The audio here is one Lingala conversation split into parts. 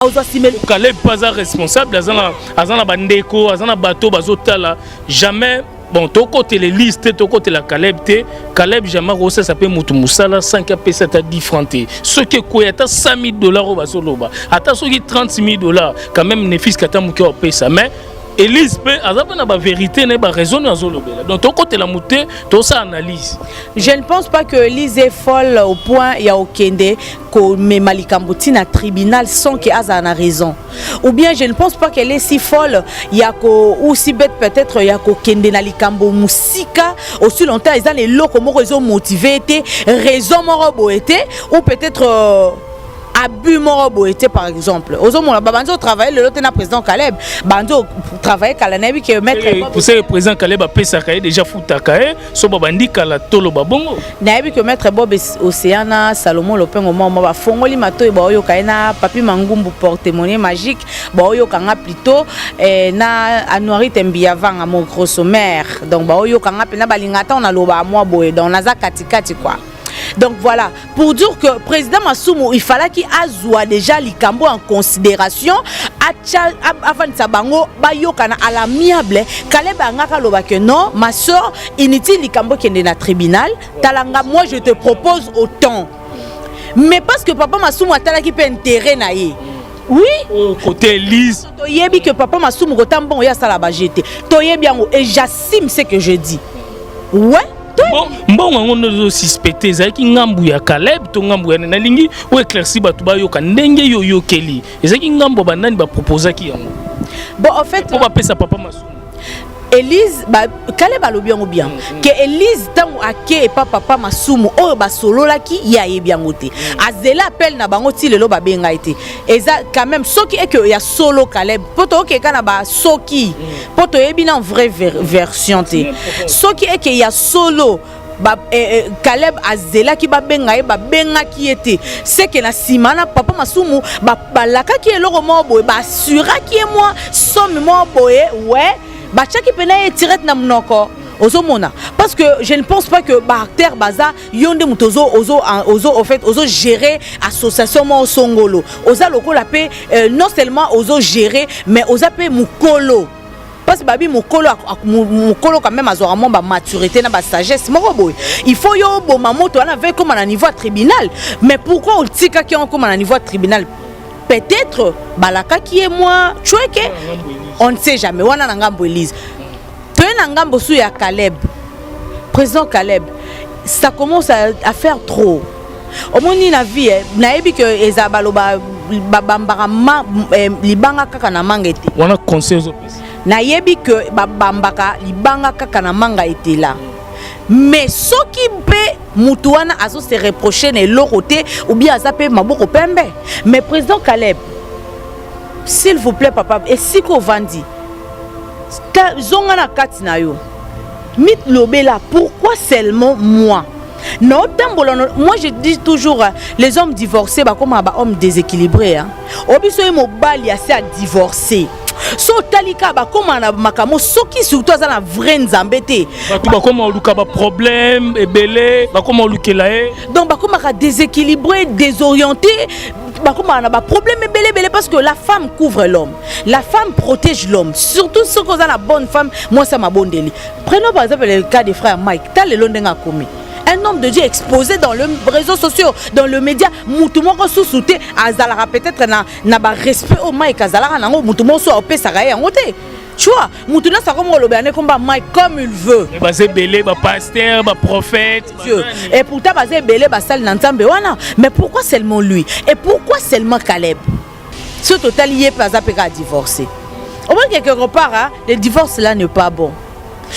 Ozwa simeli. Caleb mpe aza responsable, aza na bandeko, aza na bato bazotala. Jamais, bon, tokotela Elise te, tokotela Caleb te. Caleb jamais akosasa mpe motu mosala sans que apesa ata 10 franc te. Soki ekoya ata 100 000 $ oyo bazoloba, ata soki 30 000 $, quand même ne fût-ce que ata moke opesa. Mais Elise mpe aza mpe na bavérité na ye, baraison oyo azolobela. Donc tokotela motu te, tosala analyse. Je ne pense pas que Elise est folle au point ya okende komema likambo ntina tribunal sans que azala na raison, ou bien je ne pense pas qu'elle est si folle ya ko, ou si bête peut-être, ya kokende na likambo mosika aussi longtemps eza na eloko moko ezomotive te, raison moko boye te, ou peut-être abus moko boye te. Par exemple, ozomona babandi otravaille lelo te na président Caleb, bandi otravaille kala. Nayebi ke maître Pour ça, président Caleb apesaka ye déjà, futaka ye so babandi kala, toloba bongo. Nayebi ke maître Bob Océan na Salomo Lopengo moko bafongoli matoi, baoyoka ye na Papi Mangumbu, porte-monnaie magique, baoyokanga plutôt na Anuari Tembi Avanga, mon grosso mère. Donc baoyokanga mpena, balinga ata naloba mwa boye, donc naza katikati quoi. Donc voilà, pour dire que président Masumu, il fallait qu'il azwa déjà likambo en considération, atia afandisa bango, bayokana à l'amiable. Caleb angaka aloba que non, ma soeur, inutile likambo kende na tribunal, talanga, moi je te propose autant. Mais parce que papa Masumu atalaki mpe intérêt na ye, oui. Oyo côté Elise. Toyebi que papa Masumu kota mbongo, ye asala baje te, toyebi yango, et j'assume ce que je dis, ouais. Mbongo yango nde ozosuspecte ezalaki ngambu ya Caleb to ngambu ya nalingi oyo éclairci bato bayoka ndenge yo oyokeli, ezalaki ngambu ya banani baproposaki yango? Bon, en fait, mpo bapesa papa Masumu. Elise ba, Caleb alobi yango bien ke Elise, ntango ake epa papa Masumu, oyo basololaki, ye ayebi yango te. Azela appel na bango ti lelo, babenga ye te. Eza quand même soki eke ya solo Caleb, mpo tookeka na basoki, mpo toyebi na vraie version te. Soki eke ya solo ba, Caleb azelaki babenga ye, babengaki ye te, seke na nsima na papa Masumu balakaki eloko moko boye, baassuraki ye mwa somme moko boye, ouais, batiaki mpena ye tirete na monoko. Ozomona, parce que je ne pense pas que baacteur baza yo nde moto ozo ozo ozo au fait ozo gérer association moko songolo. Oza lokola mpe non seulement ozo gérer, mais oza mpe mokolo, parce que babi mokolo, mokolo quand même azwaka mwa bamaturité na basagesse moko boye. Il faut yo oboma moto wana ve ekóma na niveau ya tribunal. Mais pourquoi otikaki yango ekóma na niveau ya tribunal? Peut-être balakaki ye mwa chweke, on ne sait jamais. Wana na ngambo Elise. Toye na ngambo su ya Caleb. Président Caleb, ça commence à faire trop. Omoni na vie, nayebi ke eza baloba babambaka libanga kaka na manga ete. Wana conseil ozopesa. Nayebi ke babambaka libanga kaka na manga etela, mais soki mpe mutu wana azose reproche na eloko te, ou bien aza mpe maboko pembe. Mais président Caleb, s'il vous plaît, papa, esika ovandi, zonga na kati na yo, milobela: pourquoi seulement moi naotambola? Moi je dis toujours, les hommes divorcés bakómaa bahommes déséquilibrés, hein? Obiso ye mobali asi adivorcé, so otali kaka bakómaa na makambo, soki surtout aza na vrai Nzambe te. Bato bakóma oluka baproblème ebele, bakóma olukela ye. Donc bakomaka déséquilibré, désorienté, bakomaka na baproblème ebele ebele, parce que la femme couvre l'homme, la femme protège l'homme, surtout soki oza na bonne femme, mwasi ya mabondeli. Prenons par exemple le cas des frères Mike. Ta lelo ndenge akomi un homme de Dieu exposé dans le réseaux sociaux, dans le média, mutu moko susu te azalaka peut-être na barespect oyo Mike azalaka nango, mutu moko so apesaka ye yango te. Tu vois, mutu nyonso akomi kolobela nde komba Mike comme il veut. Baza ebele, bapasteur, baprophète. Dieu. Et pourtant baza ebele basali na Nzambe wana. Mais pourquoi seulement lui et pourquoi seulement Caleb? So totali, ye mpe aza mpe kaka divorcé. Omoni, quelque part, hein, le divorce là n'est pas bon.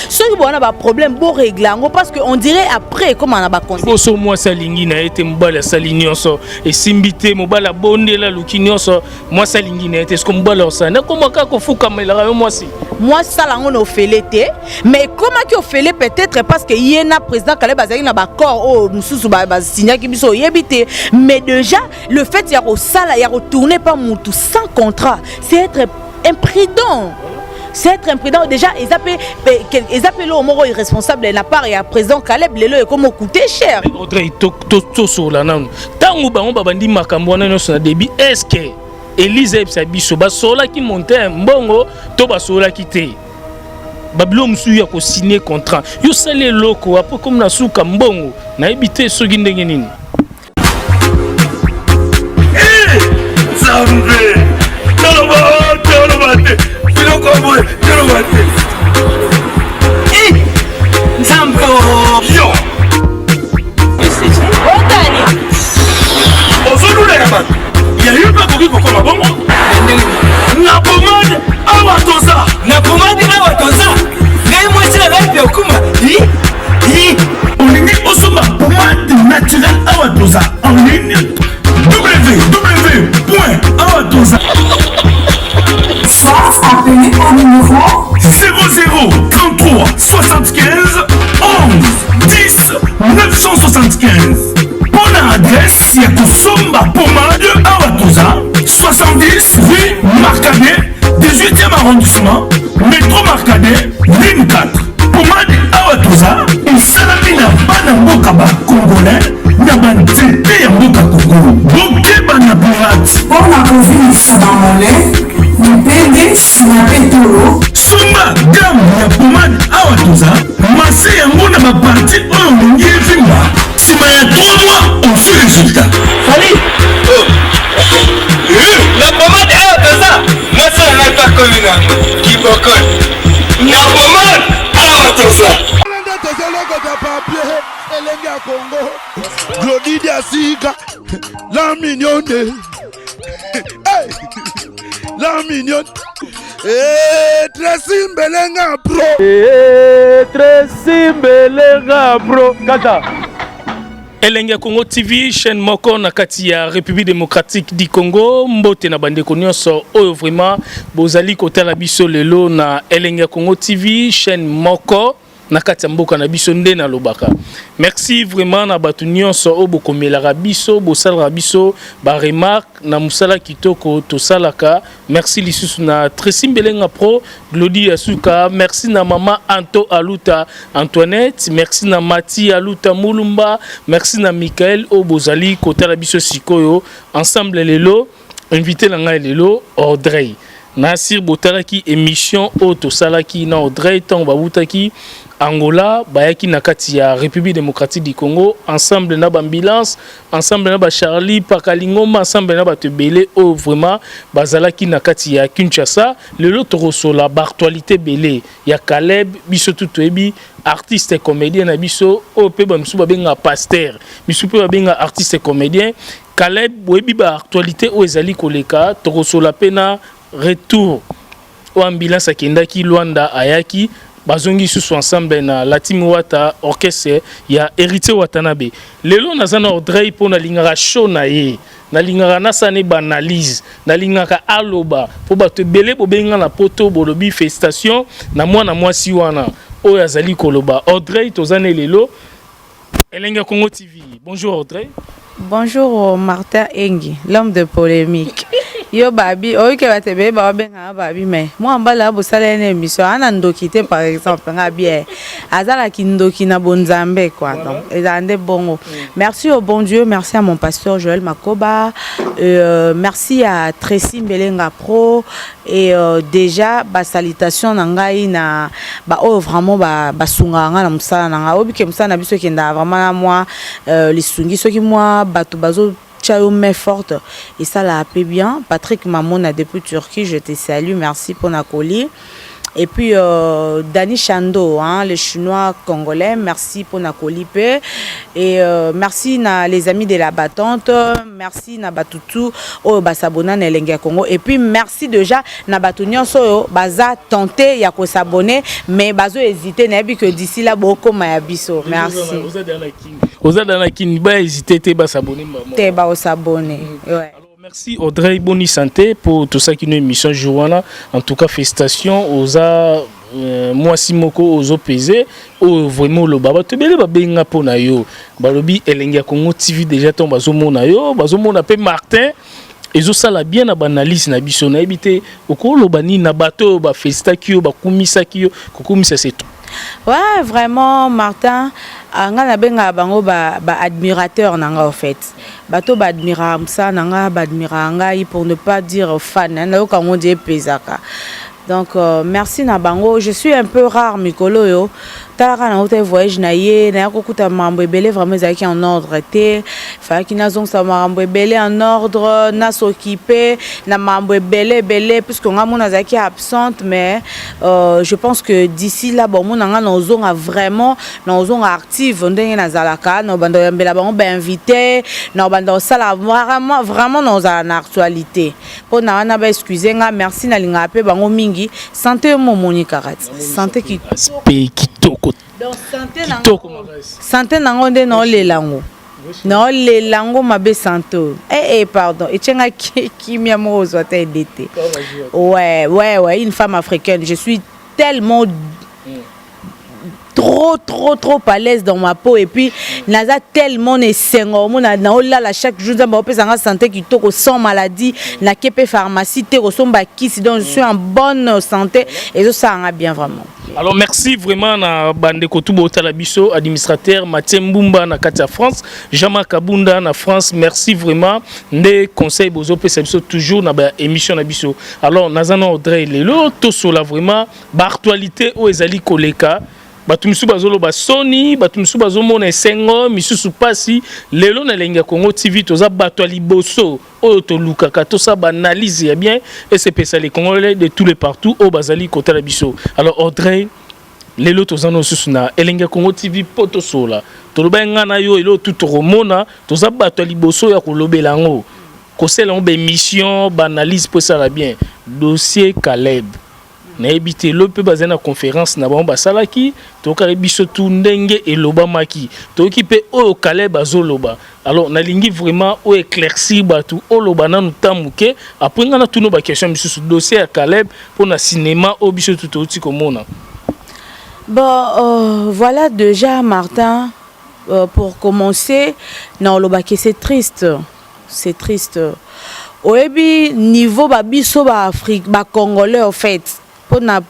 Soki bona baproblème, borégler yango, parce que on dirait après ekóma na baconseil. Boso mwasi alingi na ye te, mobali asali nyonso, esimbi te. Mobali abondela, aluki nyonso, mwasi alingi na ye te. Soki mobali osala, nakoma kaka kofukamelaka yo mwasi. Mwasi sala yango na ofele te, mais ekomaki ofele peut-être parce que ye na président Caleb bazalaki na baaccord oyo mosusu basignaki, biso oyebi te. Mais déjà le fait ya kosala, ya kotourner pa mutu sans contrat, c'est être imprudent, c'est être imprudent déjà. Eza mpe eloko moko irresponsable na part ya président Caleb. Lelo ekoma coûter cher. Audrey, tosola nanu. Ntango bango babandi makambo wana nyonso na début, est ce que Elise ayebisa biso basololaki montant ya mbongo to basololaki te. Babilo mosusu ya kosigne contrat, yo sali eloko apres komi na suka mbongo, nayebi te soki ndenge nini. Nzambe, toloba toloba te, biloko boye toloba te. Nzambe yo ozolulaka bato ya yo mpe akoki kokoma bongo na pomade awa toza na pomade awa toza ngai mwasi na ngai mpe okuma. Olingi osomba pomade naturel awa toza en ligne, www awa toza. Soit appelez au numéro 00 33 75 11 10 975. Mpo na adresse ya kosomba pomade awa toza, 70 rue Marcadet, 18e arrondissement, métro Marcadet, ligne 4. Pomade awa toza esalami na bana mboka bacongolais na banzete ya mboka Kongo. Bokeba na pirate. Mpo na kovimbisa bamole, mipende, nsima mpe tolo. Somba gamme ya pomade awa toza, masser yango na baparties oyo olingi evimba. Nsima ya 3 mois, ozwi résultat. Fali na pomade awa toza, mwasi na ngai mpe akomi nango kibokol na pomade awa toza. Nde tozolokota papier elenge ya Kongo, Glodi Diasika, la mignonne. Hey! La mignonne. Eh, Tracy Mbelenga Pro. Eh, Tracy Mbelenga Pro kaka. Elenge ya Congo TV, chaîne moko na kati ya République démocratique du Congo. Mbote na bandeko nyonso oyo vraiment bozali kotala biso lelo na Elenge ya Congo TV, chaîne moko na kati ya mboka na biso. Nde nalobaka merci vraiment na bato nyonso oyo bokomelaka biso, bosalaka biso baremarque na mosala kitoko tosalaka. Merci lisusu na Tracy Mbelenga Pro, Glodi Yasuka. Merci na mama Anto Aluta Antoinette, merci na Mati Aluta Mulumba, merci na Michael oyo bozali kotala biso sikoyo ensemble lelo. Invité na ngai lelo, Audrey Nasir. Botalaki émission oyo tosalaki na Audrey ntango babutaki Angola, bayaki na kati ya République démocratique du Congo ensemble na baambulance, ensemble na bacharlie Pakalingomba, ensemble na bato ebele oyo vraiment bazalaki na kati ya Kinshasa. Lelo tokosola baactualité ebele ya Caleb. Biso tu toyebi artiste comédien na biso oyo mpe bamisusu babengaka pasteur, misusu mpe babengaka artiste comédien Caleb. Boyebi baactualité oyo ezali koleka. Tokosola mpe na retour oyo ambulance akendaki Lwanda, ayaki, bazongi lisusu ensemble na Latimi Wata, orchestre ya Héritier Watanabe. Lelo naza na Audrey mpo nalingaka show na ye, nalingaka nasala ne baanalyse, nalingaka aloba mpo bato ebele bobenga na poto, bolobi félicitation na mwana mwasi wana oyo azali koloba. Audrey, toza ne lelo Elenge ya Congo TV. Bonjour Audrey. Bonjour Martin Engi, l'homme de polémique. Yo babi, oyoki bato ebele babengaka babi, mais mwa mbala bosala ye na émission aza na ndoki te. Par exemple nga bien azalaki ndoki na bonzambe quoi, donc ezala nde bongo. Merci au bon Dieu, merci à mon pasteur Joël Makoba, merci à Tracy Mbelenga Pro et déjà basalutation na ngai na baoyo vraiment basungaka ngai na mosala na ngai. Oyebi ke mosala na biso ekendaka vraiment na mwa lisungi. Soki mwa bato bazo tia yo main forte, esalaka mpe bien. Patrick Mamona depuis Turquie, je te salue, merci mpona colis. Et puis Dani Chando, hein, le Chinois congolais, merci pour na colis pe. Et merci na les amis de la battante, merci na batutu oyo basabona na Elenge ya Congo. Et puis merci déjà na batu nyonso oyo baza tenté ya ko s'abonner mais bazo hésiter, nayebi que d'ici là bokoma ya biso. Merci. Oza dans la kini, ba hésiter te, basabonner. Te ba s'abonner. Ouais. Merci Audrey, bonne santé pour tout ça qui nous émission jour wana. En tout cas félicitations oza mwasi moko ozo peser oyo vraiment oloba bato ebele babenga mpo na yo, balobi Elenge ya Congo TV déjà ntango bazomona yo, bazomona mpe Martin, ezosala bien na baanalyse na biso. Nayebi te okoloba nini na bato oyo bafélicitaki yo, bakumisaki yo, kokumisa c'est tout. Ouais, vraiment, Martin, nga nabengaka bango ba admirateur na nga. Au fait, bato baadmiraka mosala na nga, baadmiraka ngai, pour ne pas dire fan. Nayoka yango nde epezaka. Donc merci na bango. Je suis un peu rare mikolo oyo. Talaka, nauta voyage na ye, naya kokuta makambo ebele vraiment ezalaki en ordre te. Fallaki nazongisa makambo ebele en ordre, nas'occuper na makambo ebele ebele, puisque nga mona azalaki absente. Mais je pense que d'ici là, bomona nga nazonga vraiment, nazonga active ndenge nazalaka, na banda oyambela bango bainvité, na banda kosala vraiment, vraiment nazala na actualité. Mpo na wana, baexcuse nga. Merci, nalingaka mpe bango mingi. Santé yo momoni kaka ti santé. Aspect kitoko. Donc santé nango, santé nango nde naolela yango, naolela yango mabe. Santé oyo, eh, pardon, etienga kimia moko ozwa ta ede te. Ouais, une femme africaine, je suis tellement trop trop trop à l'aise dans ma peau et puis naza tellement na esengo. Omona naolala chaque jour, Nzambe opesanga santé kitoko, sans maladie, nake mpe pharmacie te kosomba kisi. Donc je suis en bonne santé, ezosalanga bien vraiment. Alors merci vraiment na bandeko tu botala biso, administrateur Mathieu Mbumba na kati ya France, Jean-Marc Kabunda na France, merci vraiment nde conseil bozopesa biso toujours na ba émission na biso. Alors naza na Audrey lelo, tosola vraiment ba actualité oyo ezali koleka. Bato misusu bazoloba soni, bato misusu bazomona esengo, misusu pasi. Lelo na Elengi ya Congo TV, toza bato ya liboso oyo tolukaka tosala baanalyse ya bien, esepesa les Congolais de tous les partout oyo bazali kotala biso. Alors Audrey, lelo toza na lisusu na Elengi ya Congo TV mpo tosola. Toloba nga na yo, eloko tu tokomona, toza bato ya liboso ya kolobela yango, kosala yango baémission, baanalyse mpo esala bien. Dossier Caleb, nayebi te, elobi mpe bazali na conférence na bango basalaki, tokaki biso tu ndenge elobamaki, toyoki mpe oyo Caleb azoloba. Alors nalingi vraiment oyo éclaircir bato, oloba nanu ta moke, après ngai natuna baquestion misusu. Dossier ya Caleb mpo na cinéma oyo biso tu touti komona. Bon, voilà déjà, Martin, pour commencer, naolobaki c'est triste, c'est triste. Oyebi niveau babiso baafrique, bacongolais au fait,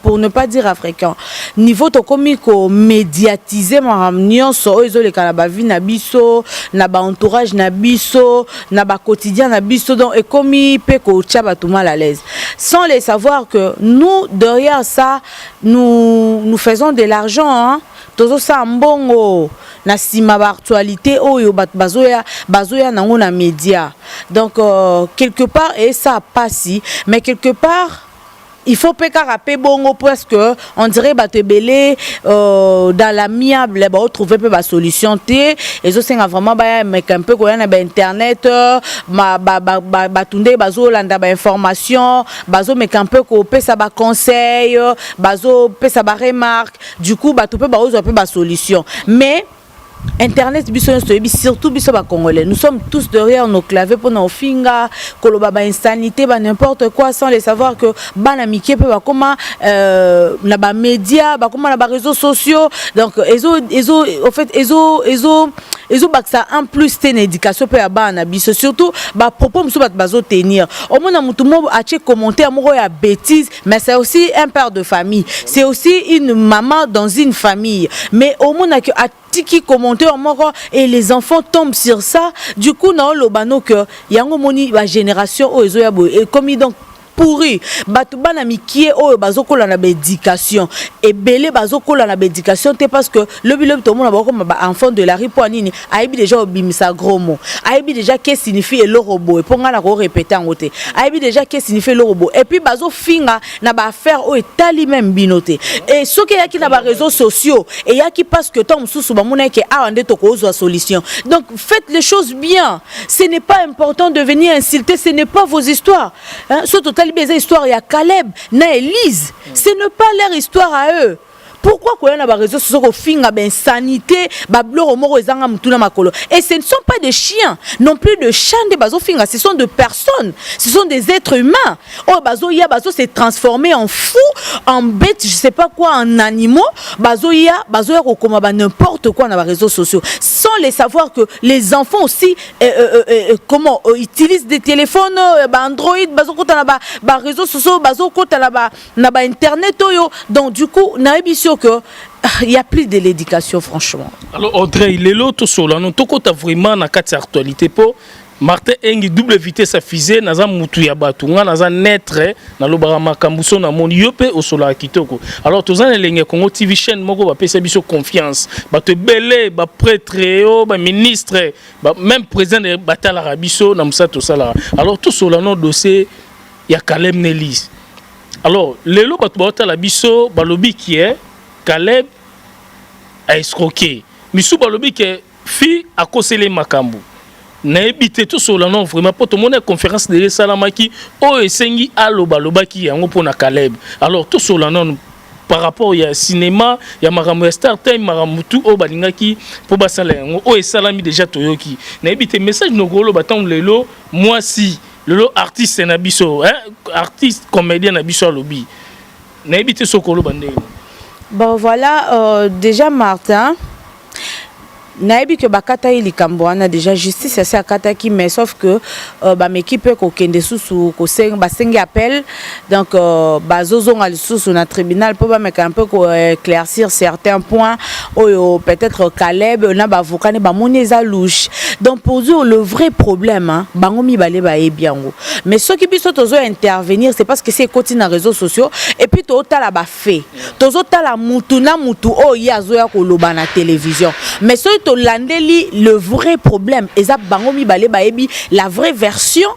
pour ne pas dire africain, niveau tokomi komédiatiser makambo nyonso oyo ezoleka na bavie na biso, na baentourage na biso, na baquotidien na biso. Donc ekomi mpe kotia bato mal à l'aise, sans les savoir que nous, derrière ça, nous, nous faisons de l'argent, hein? Tozosala mbongo na nsima baactualité oyo bato bazoya nango na média. Donc quelque part esa pasi, mais quelque part il faut mpe kaka mpe bongo, parce que on dirait bato ebele dans l'amiable baotrouve mpe basolution te. Ezosenga vraiment baya meka mpe koya na bainternet, bato nde bazolanda bainformation, bazomeka mpe kopesa baconseil, bazopesa baremarque. Du coup bato mpe baozwa mpe basolution. Mais internet, biso nyonso toyebi, surtout biso bacongolais, nous sommes tous derrière nos claviers mpona ofinga, koloba bainsanité, ba n'importe quoi, sans le savoir que bana mike mpe bakoma na bamédia, bakoma na baréseaux sociaux. Donc ezo au fait ezobakisa un plus te na éducation mpe ya bana na biso, surtout bapropos mosusu bato bazotenir. Omona motu moko atie commentaire moko ya bêtise, mais c'est aussi un père de famille, c'est aussi une maman dans une famille, mais omonaki atiki commentaire moko et les enfants tombent sur ça. Du coup naoloba no que yango moni bagénération oyo ezoya boye ekomi donc pourri. Bato bana mikie oyo bazokola na baéducation ebele, bazokola na baéducation te, parce que lobi lobi tomona bakokoma baenfant de la rue. Mpo nini? Ayebi déjà obimisa gros mot, ayebi déjà que signifie eloko boye, mpo ngai na korépéter yango te. Ayebi déjà que signifie eloko boye, et puis bazofinga na baaffaire oyo etali même bino te. E soki eyaki na baréseaux sociaux, eyaki parce que ntango mosusu bamonaki awa nde tokozwa solution. Donc faites les choses bien. Ce n'est pas important de venir insulter, ce n'est pas vos histoires, hein? So totali be, eza histoire ya Caleb na Élise, ce n'est pas leur histoire à eux. Pourquoi koya na baréseaux sociaux kofinga bainsanité, babiloko moko ezanga motu na makolo? Et ce ne sont pas des chiens non plus, de chiens nde bazofinga, ce sont de personnes, ce sont des êtres humains oyo bazoya, bazo se transformer en fou, en bête, je sais pas quoi, en animaux. Bazoya kokoma ba n'importe quoi na baréseaux sociaux, sans les savoir que les enfants aussi comment utilisent des téléphones ba Android, bazokota na baréseaux sociaux, bazokota na ba internet oyo. Donc du coup nayebi sûr que Il y a plus de l'éducation, franchement. Alors Audrey, lelo tosolola no, tokota vraiment na kati ya actualité, mpo Martin Engi, double vitesse ya fusée, naza mutu ya bato, nga naza neutre, nalobaka makambo so namoni yo mpe osolaka kitoko. Alors toza na Elenge ya Congo TV, chaîne moko bapesa biso confiance, bato ebele, baprêtre, yo baministre ba, même président batalaka biso na mosala tosalaka. Alors tosolola no dossier ya Caleb na Elise. Alors lelo bato baotala biso, balobi que Caleb aescroquer misu, balobi que fille akoseli makambo. Nayebi te, tosolola no vraiment, mpo tomoni conférence de esalamaki oyo esengi aloba, alobaki yango mpo na Caleb. Alors tosolola nano par rapport ya cinéma, ya makambo ya Star Time, makambo tu oyo balingaki mpo basala yango, oyo esalami déjà. Toyoki, nayebi te message nokoloba ntango lelo mwasi, lelo artiste na biso, hein, artiste comédien na biso alobi. Nayebi te soki oloba ndenge. Bon voilà, déjà Martin, nayebi ke bakata ye likambo wana déjà, justice asi akataki, mais sauf que bameki mpe kokende susu kosenga, basengi appel, donc bazozonga lisusu na tribunal mpo bameka mpe koéclaircir certains points oyo peut-être Caleb na baavocat ne bamoni eza louche. Donc pour dire le vrai problème, hein, bango mibale bayebi yango, mais soki biso tozo intervenir, c'est parce que c'est ekoti na réseaux sociaux et puis tozotala bafaits, tozotala mutu na mutu oyo ye azoya koloba na télévision. Mais soki tolandeli le vrai problème, eza bango mibale bayebi la vraie version,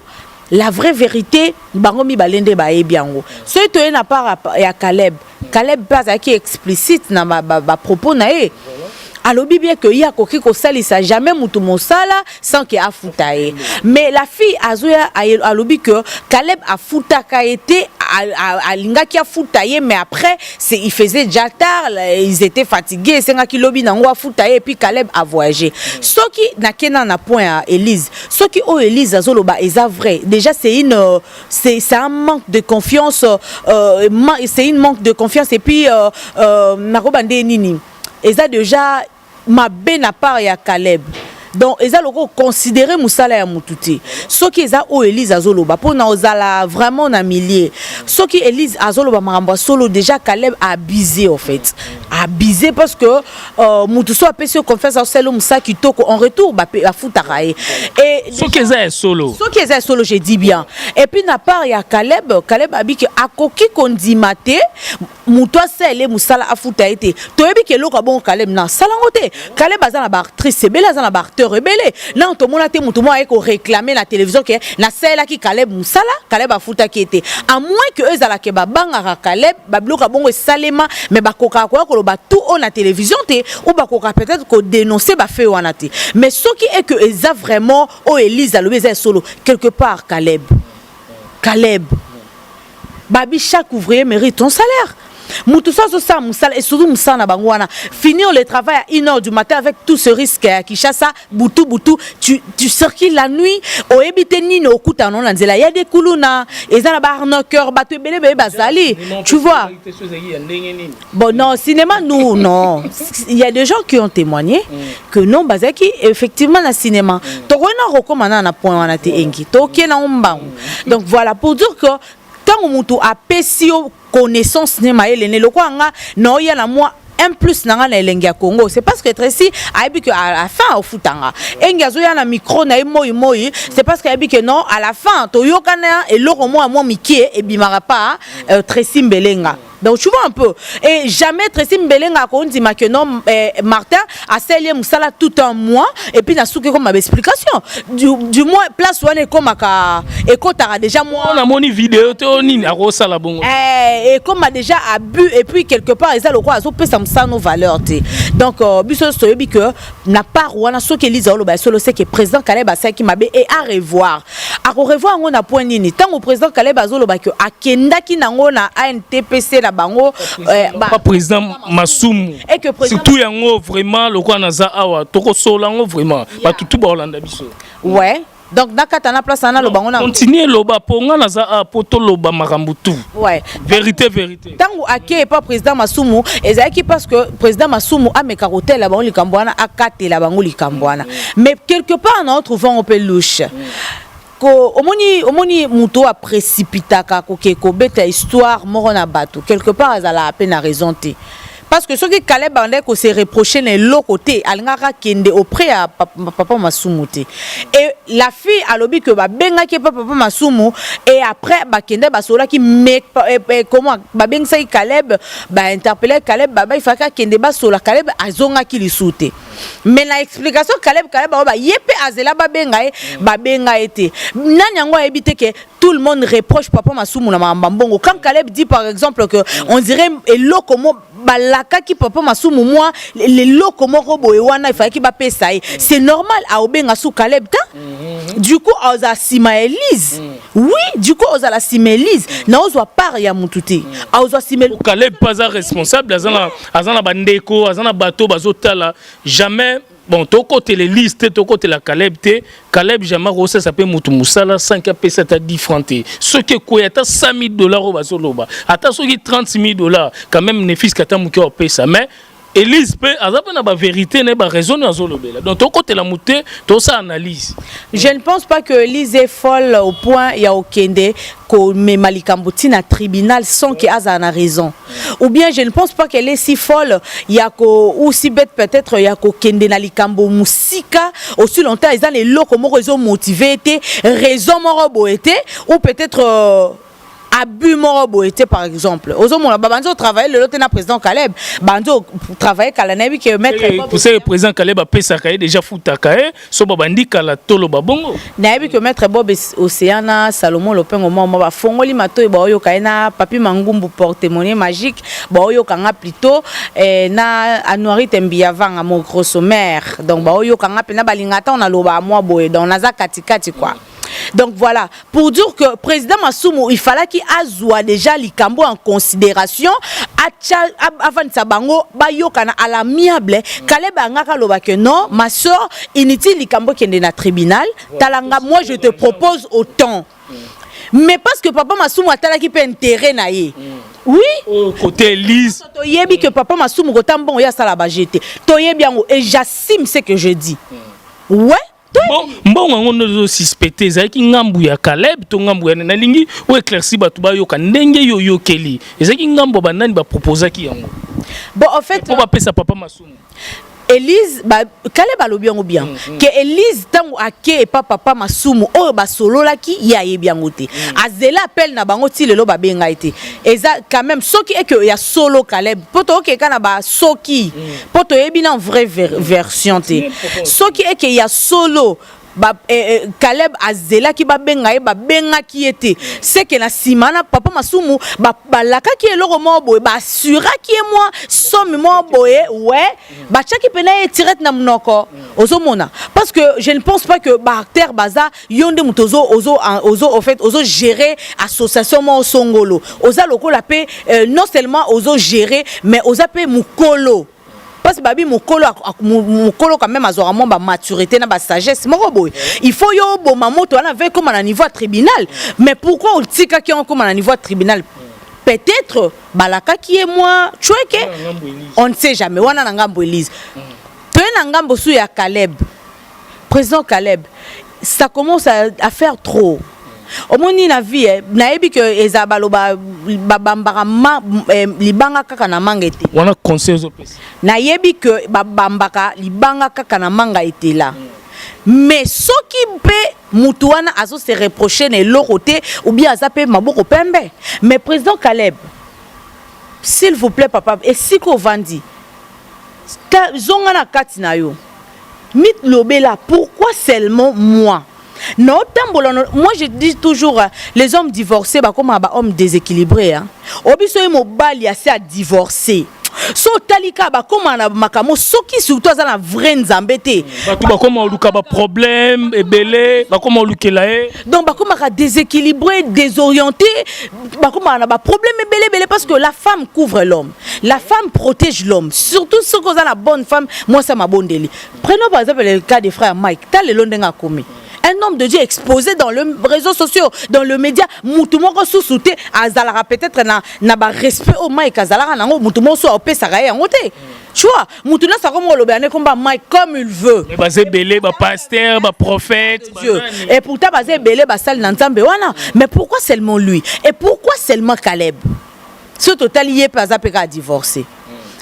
la vraie vérité, bango mibale nde bayebi yango. Soki toye na part ya Caleb, Caleb mpe azalaki explicite na bapropos ba na ye. Alobi bien que ye akoki kosalisa jamais mutu mosala sans que afuta ye, mais la fille azoya, alobi que Caleb afutaka ye te, alingaki afuta ye, mais après c'est, il faisait déjà tard, ils étaient fatigués, esengaki lobi nango afuta ye, et puis Caleb a voyagé. Soki nakenda na point ya Elise, soki oyo Elise azoloba eza vrai, déjà c'est un manque de confiance, c'est une manque de confiance et puis nakoba nde nini, eza déjà mabe na part ya Caleb. Donc eza loko considérer mosala ya mutu te. Soki eza oyo Elise azoloba, mpona ozala vraiment na milieu, soki Elise azoloba makambo ya solo, déjà Caleb abusé, en fait abusé, parce que mutu so apesi yo confiance, asala mosala kitoko, en retour bafutaka ye. Et soki eza ya solo. Soki eza ya solo, je dis bien. Et puis na part ya Caleb, Caleb abiki akoki kondima te moto asala mosala afuta ye te. Toyebi ke eloko abongo Caleb na asalango te. Caleb aza na baactrice ebele, aza na baacteur ebele. Nano tomona te moto moko aye koréclame na télévision ke nasalelaki Caleb mosala, Caleb afutaki ye te, à moins que ezalaka babangaka Caleb, babiloko ya bongo esalema, mais bakokaka koya koloba tout oyo na télévision te, ou bakokaka peut-être kodénoncer bafaits wana te. Mais soki eke eza vraiment oyo Elise alobi eza ya solo, quelque part Caleb, Caleb babi chaque ouvrier mérite ton salaire. Mutu so azosala mosala, et surtout mosala na bango wana, finir le travail à 1 heure du matin avec tout ce risque ya Kinshasa, butu butu, tu circules la nuit, oyebi te nini okutana na nzela ya des kuluna, eza na baarnaqueur, bato ebele ebele bazali, tu vois. Bon, non, cinéma, nous, non, il y a des gens qui ont témoigné que non, bazalaki effectivement na cinéma. Tokoki na kokóma na point wana te, engi tokie nango mbangu. Donc voilà, pour dire que ntango motu apesi yo connaissance ne mayele ne lokola nga naoya na mwa un plus na nga na Elenge ya Congo, c'est parce que Tracy ayebi que à la fin ofutanga. Engi azoya na micro na ye moi moi, c'est parce que ayebi que non, à la fin toyokana eloko mwa mwa mike ebimaka pa Tracy Mbelenga. Donc tu vois un peu, et jamais Tracy Mbelenga akondima que non, Martin asali ye mosala tout un mois et puis nasuki ekoma baexplication du moins place wana ekomaka, ekotaka déjà moi namoni video te o nini akosala bongo. Ekoma déjà abus, et puis quelque part eza lokola azopesa mosala no valeur te. Donc biso nyonso toyebi que na part wana, soki Elise oloba ya solo, c'est que président Caleb asalaki mabe et à revoir, akorevoir yango na point nini? Ntango président Caleb azoloba ke akendaki nango na ANTPC na bango, pa président Masumu. Et que président surtout yango vraiment, lokola naza awa, tokosola yango vraiment, bato tu baolanda biso. Ouais, donc nakata na place wana, loba ngo na Continue, loba, mpo nga naza awa mpo toloba makambo tu. Vérité, vérité. Ntango ake epa président Masumu, ezalaki parce que président Masumu ameka kotela bango likambo wana, akatela bango likambo wana. Mais quelque part na retrouve yango mpe louche. Ko omoni moto oyo aprécipitaka koke kobeta histoire moko na bato, quelque part azalaka mpe na raison te. Parce que soki Caleb abandaki ko se reprocher na eloko te, alingaka akende auprès ya papa Masumu te. Et la fille alobi que babengaki ye pa papa Masumu et après bakendaki basololaki, mais comment babengisaki Caleb, ba interpellaki Caleb, baba il fallait akende basola, Caleb azongaki lisusu te. Mais na explication Caleb, Caleb aloba ye pe azela babenga ye, babenga ye te. Nani yango ayebi te ke tout le monde reproche papa Masumu na makambo ya mbongo? Quand Caleb dit par exemple que on dirait eloko mo balakaki papa Masumu, mwa leloko moko boye wana efalaki bapesa ye, c'est normal aobenga su Caleb ta. Du coup ozala nsima ya Elise. Oui, du coup ozala nsima Elise na ozwa part ya mutu te, aozwa nsima. Caleb mpe aza responsable, aza na bandeko, aza na bato bazotala. Jamais, bon, tokotela Elise te, tokotela Caleb te. Caleb jamais akosalisa mpe motu mosala sans que apesa ata 10 franc te. Soki ekweya ata 100 000 $ oyo bazoloba, ata soki 30 000 $, quand même ne fût-ce que ata moke opesa. Mais Elise mpe aza mpe na bavérité na ye, baraison oyo azolobela. Donc tokotela motu te, tosala analyse. Je ne pense pas que Elise est folle au point ya okende komema likambo ntina tribunal sans que azala na raison, ou bien je ne pense pas qu'elle est si folle ya ko ou si bête peut-être ya kokende na likambo mosika aussi longtemps eza na eloko moko ezomotive te, raison moko boye te, ou peut-être abus moko boye te. Par exemple, ozomona babandi otravaille lelo te na président Caleb, bandi otravaille kala. Nayebi ke maître Pour ça, président Caleb apesaka ye déjà, futaka ye so babandi kala, toloba bongo. Nayebi ke maître Bob Océan na Salomo Lopengo moko bafongoli matoi, baoyoka ye na Papi Mangumbu, porte-monnaie magique, baoyoka nga plutôt na Anuari Tembi Avanga, mon grosso mère. Donc baoyoka nga mpena, balinga ata naloba mwa boye, donc naza katikati quoi. Donc voilà, pour dire que président Masumu, il fallait qu'il azwa déjà likambo en considération, atia avandisa bango, bayokana à l'amiable. Caleb angaka aloba que non, ma soeur, inutile likambo kende na tribunal, talanga, moi je te propose autant. Mais parce que papa Masumu atalaki mpe intérêt na ye, oui. Oyo côté Elise. Toyebi que papa Masumu kota mbongo, ye asala baje te, toyebi yango et j'assume ce que je dis, ouais. Bon, mbongo yango nde ozosuspecte ezalaki ngambu ya Caleb to ngambu ya nalingi oyo éclairci bato bayoka ndenge yo oyokeli, ezalaki ngambu ya banani baproposaki yango? Bon, en fait, mpo bapesa papa Masumu. Elise ba, Caleb alobi yango bien ke Elise ntango ake epa papa Masumu, oyo basololaki, ye ayebi yango te. Azela appel na bango ti lelo, babenga ye te. Eza quand même soki eke ya solo Caleb, mpo tookeka na basoki, mpo toyebi na vraie version te. Soki eke ya solo ba, Caleb azelaki babenga ye, babengaki ye te, seke na nsima na papa Masumu balakaki eloko moko boye, baassuraki ye mwa somme moko boye, ouais, batiaki mpena ye tirete na monoko. Ozomona, parce que je ne pense pas que baacteur baza yo nde moto ozo, ozo, ozo, au fait, ozo gérer association moko songolo, oza lokola mpe non seulement ozo gérer, mais oza mpe mokolo, parce que babi mokolo, mokolo quand même azwaka mwa bamaturité na basagesse moko boye. Il faut yo oboma moto wana ve ekóma na niveau ya tribunal. Mais pourquoi otikaki yango ekóma na niveau ya tribunal? Peut-être balakaki ye mwa chweke, on ne sait jamais. Wana na ngambo Elise, toye na ngambo su ya Caleb. Président Caleb, ça commence à faire trop. Omoni na vie, nayebi ke eza baloba babambaka libanga kaka na manga ete. Wana conseil ozopesa. Nayebi ke babambaka libanga kaka na manga etela, mais soki mpe mutu wana azo se reproche na eloko te, ou bien aza mpe maboko pembe. Mais président Caleb, s'il vous plaît, papa, esika ovandi, zonga na kati na yo, milobela: pourquoi seulement moi naotambola? Moi je dis toujours, les hommes divorcés bakóma bahommes déséquilibrés, hein. Obiso ye mobali asi adivorcé, so otali kaka bakóma na makambo, soki surtout aza na vrai Nzambe te. Bato bakóma oluka baproblème ebele, bakóma olukela ye. Donc bakomaka déséquilibré, désorienté, bakomaka na baproblème ebele ebele, parce que la femme couvre l'homme, la femme protège l'homme, surtout soki oza na bonne femme, mwasi ya mabondeli. Prenons par exemple le cas des frères Mike. Ta lelo ndenge akomi un homme de Dieu exposé dans le réseaux sociaux, dans le média, mutu moko susu te azalaka peut-être na barespect oyo Mike azalaka nango, mutu moko so apesaka ye yango te. Tu vois, mutu nyonso akomi kolobela nde komba Mike comme il veut. Mais baza ebele, bapasteur, baprophète. Dieu. Et pourtant baza ebele basali na Nzambe wana. Mais pourquoi seulement lui et pourquoi seulement Caleb? So totali ye mpe aza mpe kaka divorcé.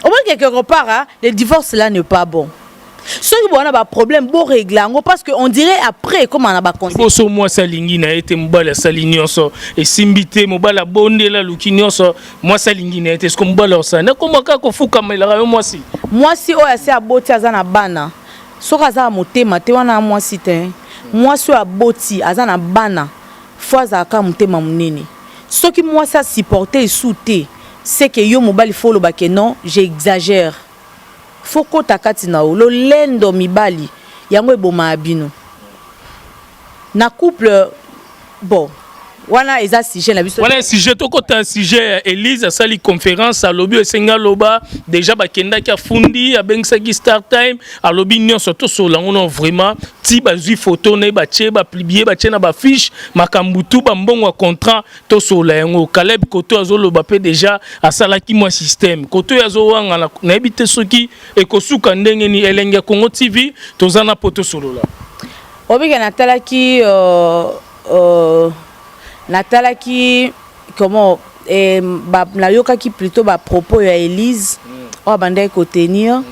Omoni, quelque part, hein, le divorce là n'est pas bon. Soki bona baproblème, borégler yango, parce que on dirait après ekóma na baconséquence. Boso mwasi alingi na ye te, mobali asali nyonso, esimbi te. Mobali abondela, aluki nyonso, mwasi alingi na ye te. Siko mobali osala nakoma kaka kofukamelaka yo mwasi. Mwasi oyo asi aboti, aza na bana, soki aza na motema te, wana mwasi te. Mwasi oyo aboti, aza na bana, fo azalaka motema monene. Soki mwasi asupporte esu te, c'est que yo mobali fo oloba ke non, j'exagère. Fo kota kati na yo. Lolendo mibali yango ebomaka bino na couple. Bon, wana eza sujet na biso. Wana sujet, tokota sujet ya Élise. Asali conférence, alobi esengi, aloba déjà bakendaki, afundi, abengisaki Star Time, alobi nyonso. Tosolola yango no vraiment ti bazwi photo na ye, batie, bapublier, batie na bafiche, makambo tu, bambongo ya contrat. Tosolola yango. Caleb koto azoloba mpe déjà asalaki mwa système koto oyo azowanga. Nayebi te soki ekosuka ndenge nini. Elenge ya Congo TV, toza na po tosolola. Obike natalaki comment nayokaki plutôt bapropos ya Élise oyo abandaki kotenir.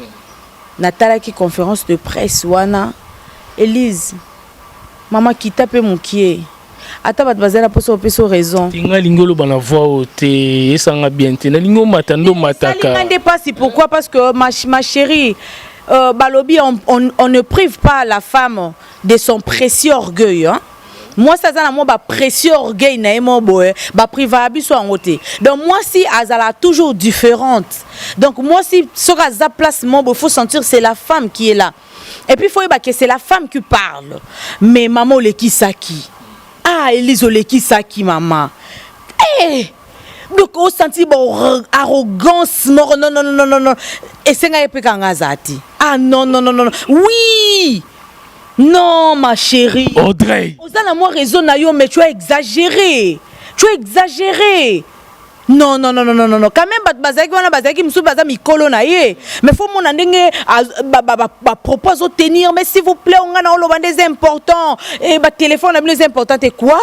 Natalaki conférence de presse wana. Élise, mama, kita mpe mokie, ata bato bazali na mposa opesa raison. Nga alingi oloba na voix oyo te, esanga bien te. Nalingi omata nde omataka. Esalinga nde mpasi. Pourquoi? Parce que ma chérie, balobi on ne prive pas la femme de son précieux orgueil, hein? Mwasi aza na mwa baprécieux orgueil na ye mo boye, baprivaka biso yango te. Donc mwasi azala toujours différente. Donc mwasi soki aza place mo boye, faut sentir c'est la femme qui est là. Et puis faut yeba que c'est la femme qui parle. Mais mama, olekisaki. Ah, Elise, olekisaki, mama. Eh! Donc osenti ba arrogance moko. Non, non, non, non, non, esenga ye mpe kanga aza te. Ah non, non, non, non, oui, non, ma chérie. Audrey. Oza na mwa raison na yo, mais tu as exagéré, tu as exagéré. Non, non, non, non, non, non, quand même. Bato bazalaki wana, bazalaki mosusu baza mikolo na ye, mais fo mona ndenge bapropos azotenir. Mais s'il vous plaît, onga na oloba nde eza important e batelefone na bino eza important te. Quoi?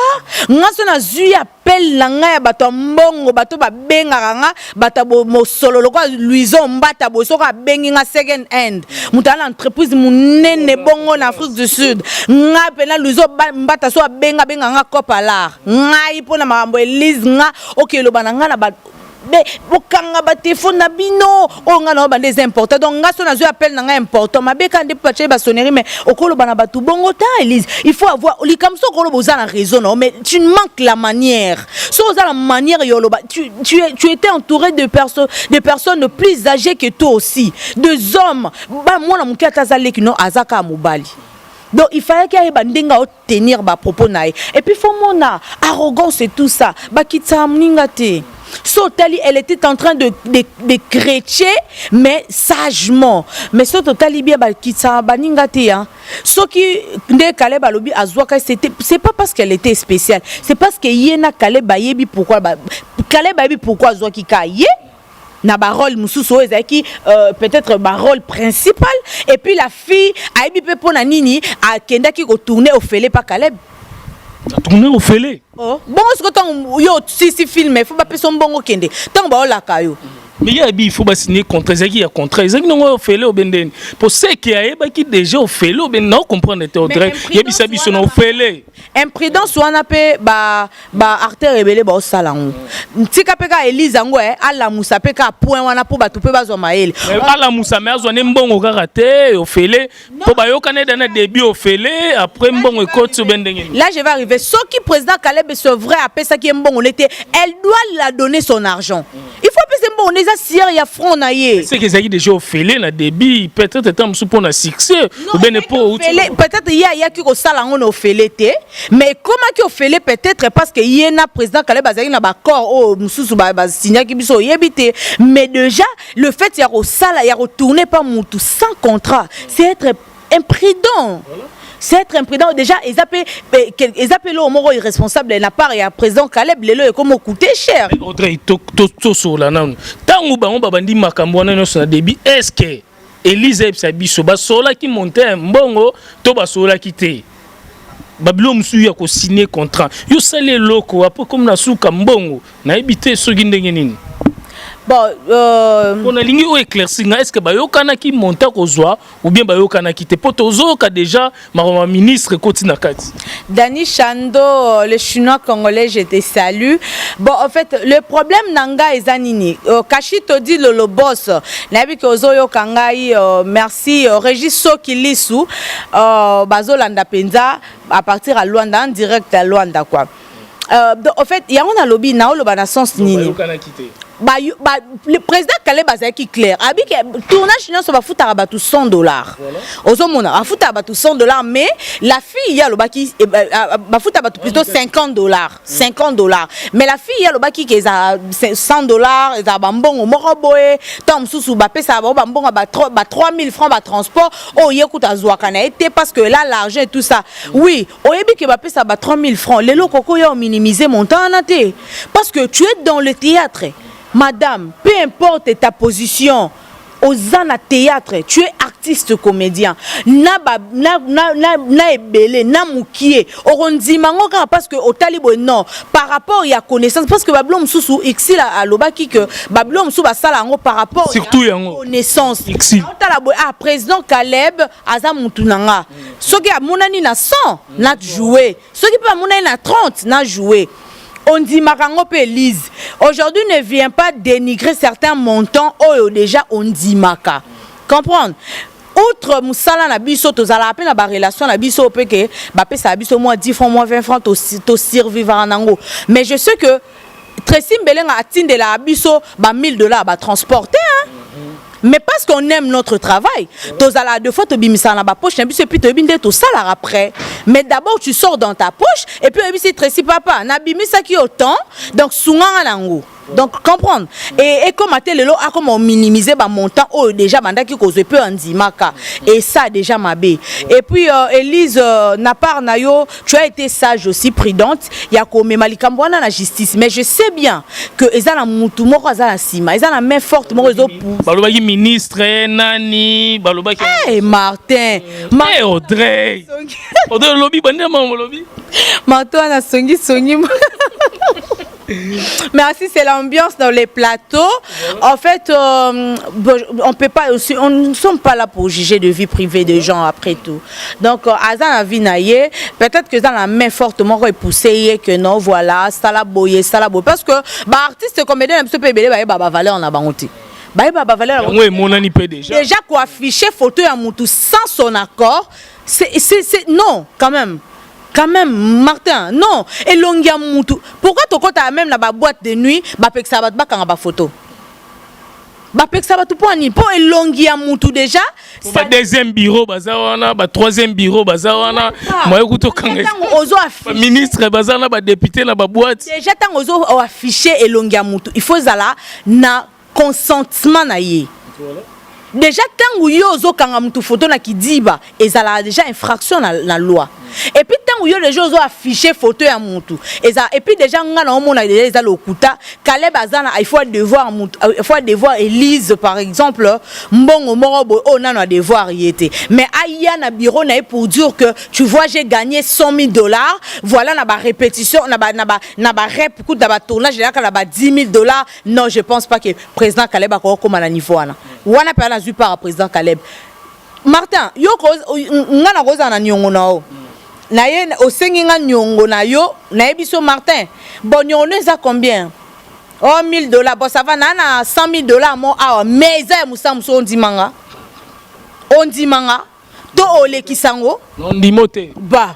Nga so nazwi appel na ngai ya bato ya mbongo, bato babengaka nga, bato ya mosolo lokola Louison Mbata boye, soki abengi nga second hand, moto aza na entreprise monene bongo na Afrique du Sud, nga mpena Louison Mbata so abenga, abenga nga cope alar ngai mpo na makambo Elise. Nga oke eloba na ngai na bokanga batelefone na bino oyo ngai na oyo bande eza important. Donc nga so nazwi appel na ngai important, mabe kaka nde mpo batie basonnerie. Mais okoloba na bato bongo ta. Elise, il faut avoir likambo. So okoloba, oza na raison na yo, mais tu manques la manière. So oza na manière ya oloba, tu étais entouré de personnes plus âgées que toi aussi, des hommes. Bamwana moke, ata aza leki no, aza kaka mobali. Donc il fallait qu'il ndenge aotenir bapropos na ye. Et puis fo mona arrogance et tout ça, bakitisaka moninga te. So otali, elle était en train de chrétien, mais sagement. Mais so totali bien, bakitisaka baninga te, hein. Soki nde Caleb alobi azwaka, c'était, c'est pas parce qu'elle était spéciale, c'est parce que ye na Caleb bayebi pourquoi Caleb ayebi pourquoi azwaki ka ye na barôle mosusu oyo ezalaki peut-être barôle principal. Et puis la fille ayebi mpe mpo na nini akendaki kotourner ofele pa Caleb. Tourner ofele? Oh. Bongo siko ntango yo osisi film, fo bapesa mbongo, okende ntango baolaka yo. Mais ye ayebi, il faut basigner contrat. Ezalaki ya contrat, ezalaki nango ofele obendeni po seke ayebaki déjà ofele obende. Na ocomprendre te, Audrey, yebisa biso na ofele. Imprudence wana mpe baacteur ebele baosala yango. Tika mpe kaka Elise yango alamusa mpe kaka point wana mpo bato mpe bazwa mayele. Alamusa, me azwa ne mbongo kaka te ofele, mpo bayokana eda na début ofele, après mbongo ekoti obe ndenge nini? Là je vais arriver. Soki président Caleb, c'est vrai, apesaki ye mbongo nete, elle doit la donner son argent. Il faut apesa mbongo ne, eza sueur ya front na ye. C'est que ezalaki déjà ofele na début, peut-être eta mosusu mpo na succès obene mpo. Peut-être ye ayaki kosala yango na ofele te, mais ekomaki ofele peut-être parce que ye na président Caleb azalaki na baaccord oyo mosusu basignaki, biso oyebi te. Mais déjà le fait ya kosala, ya kotourner pa mutu sans contrat, c'est être imprudent, voilà. C'est être imprudent déjà. Eza mpe eloko moko irresponsable na part ya président Caleb. Lelo ekoma coûter cher. Audrey, tosola nanu. Ntango bango babandi makambo wana nyonso na début, est ce que Elise ayebisa biso basololaki monte mbongo to basololaki te? Babilo mosusu ya kosigne contrat, yo osali eloko, après comme na suka mbongo, nayebi te soki ndenge nini. Bon, mpo nalingi oyo éclaircir nga, est ce que bayokanaki montant kozwa ou bien bayokanaki te? Mpo tozoyoka déjà makambo ya ministre ekoti na kati. Dani Chando, le Chinois congolais, je te salue. Bon, en fait, le problème na nga eza nini? Kashi Todi Lolo Boss, nayebi ke ozoyoka ngai, merci Régis Soki Lisu, bazolanda penza à partir à Luanda, en direct à Luanda quoi. Donc, en fait, yango nalobi, naoloba na sens nini? Bayokanaki te. Ba, le président Caleb azalaki clair, abi ke tournage nyonso bafutaka bato 100 $. Ozomona, bafutaka bato 100 $, mais la fille ye alobaki bafutaka bato plutôt 50 $, 50 $, mais la fille ye alobaki ke ezala 100 $, ezala bambongo moko boye. Ntango mosusu bapesaka bango bambongo ba 3000 francs, batransport oyo ye kuta azwaka na ye te, parce que là l'argent et tout ça. Oui, oyebi ke bapesaka ba 3000 francs, lelo koko ya ominimiser montant wana te, parce que tu es dans le théâtre, madame. Peu importe ta position, oza na théâtre, tu es artiste comédien, na, ba, na, na, na, na ebele na mokie, okondima yango kaka parce que otali boye. Non, par rapport ya connaissance, parce que babilo mosusu, Exil alobaki ke babilo mosusu basala yango par rapport Surtout yango. connaissance. Exil. Otala boye, ah, président Caleb aza mutu na nga, soki amonani na 100, na joué, soki mpe amonani na 30, na joué, ondimaka yango mpe. Elise aujourd'hui ne vient pas dénigrer certains montants oyo déjà ondimaka. Comprendre, outre mosala na biso, tozalaka mpe na barelation na biso mpe ke bapesaka biso mwa 10 francs, mwa 20 francs, tosurvivaka nango. Mais je sais que Tracy Mbelenga atindelaka biso ba 1000 $ batransport te, hein? Mais parce qu'on aime notre travail, tozalaka deux fois tobimisaka na bapoche na biso, et puis toyebi nde tosalaka après. Mais d'abord tu sors dans ta poche et puis oyebisi Tracy: papa, nabimisaki yo temps, donc sunganga nango. Donc comprendre, et ekoma te lelo akoma ominimiser bamontant oyo déjà bandaki kozwa mpe andimaka, et ça déjà mabe. Et puis Élise, na part na yo, tu as été sage aussi, prudente ya komema likambo wana na justice. Mais je sais bien que eza na mutu moko aza na nsima, eza na main forte moko ezopousse. Balobaki ministre nani balobaki? Hey, Martin. Hey, Audrey, Audrey olobi bande mama olobi. Martin wana songi songi. Merci, c'est l'ambiance dans les plateaux. En fait, bon, on peut pas aussi, on ne sommes pas là pour juger de vie privée des gens après tout. Donc, aza na vie na ye, peut-être que dans la main fortement repoussé que non, voilà, ça la boye, ça la boye. Parce que, bah, artiste comédien, un petit peu belé, bah, bah, valeur na bango te. Bah, bah, valeur. Yango emonani mpe déjà. Déjà, quoi, afficher photo ya mutu sans son accord, c'est, non, quand même. Quand même, Martin, non. Elongi ya mutu, pourquoi tokota même na baboîte de nuit, bapekisa bato bakanga bafoto? Bapekisa bato mpo nini? Mpo elongi ya mutu déjà. Ba deuxième bureau baza wana, ba troisième bureau baza wana, moye kuta okanga. Ntango ozo affiche ministre baza na badéputé na baboîte. Déjà ntango ozo affiche elongi ya mutu, il faut ezala na consentement na ye. Déjà ntango yo ozokanga mutu foto na kidiba, ezalaka déjà infraction na loi. Et puis ntango yo déjà ozo affiche photo ya mutu eza, et puis déjà nga na omona déjà eza lokuta. Caleb aza na, il faut devoir mutu, il faut devoir Élise par exemple mbongo moko boye oyo nano adevoir ye te, mais aya na bureau na ye pour dire que tu vois, j'ai gagné 100 000 $, voilà, na barépétition, na barep kuta, na batournage eyaka na ba 10 000 $. Non, je pense pas que président Caleb akokoma na niveau wana. Wana mpe nazwi part ya président Caleb. Martin, yo nga na kozala na niongo na yo na ye, osengi nga niongo na yo, nayebi so Martin, bon, niongo no eza combien? Oh, 1000 $. Bon, ça va, naa na 100 000 $ mo awa, mais eza ya mosala mosu. Ondimanga, ondimanga to olekisa yango? Ndimo te. Ba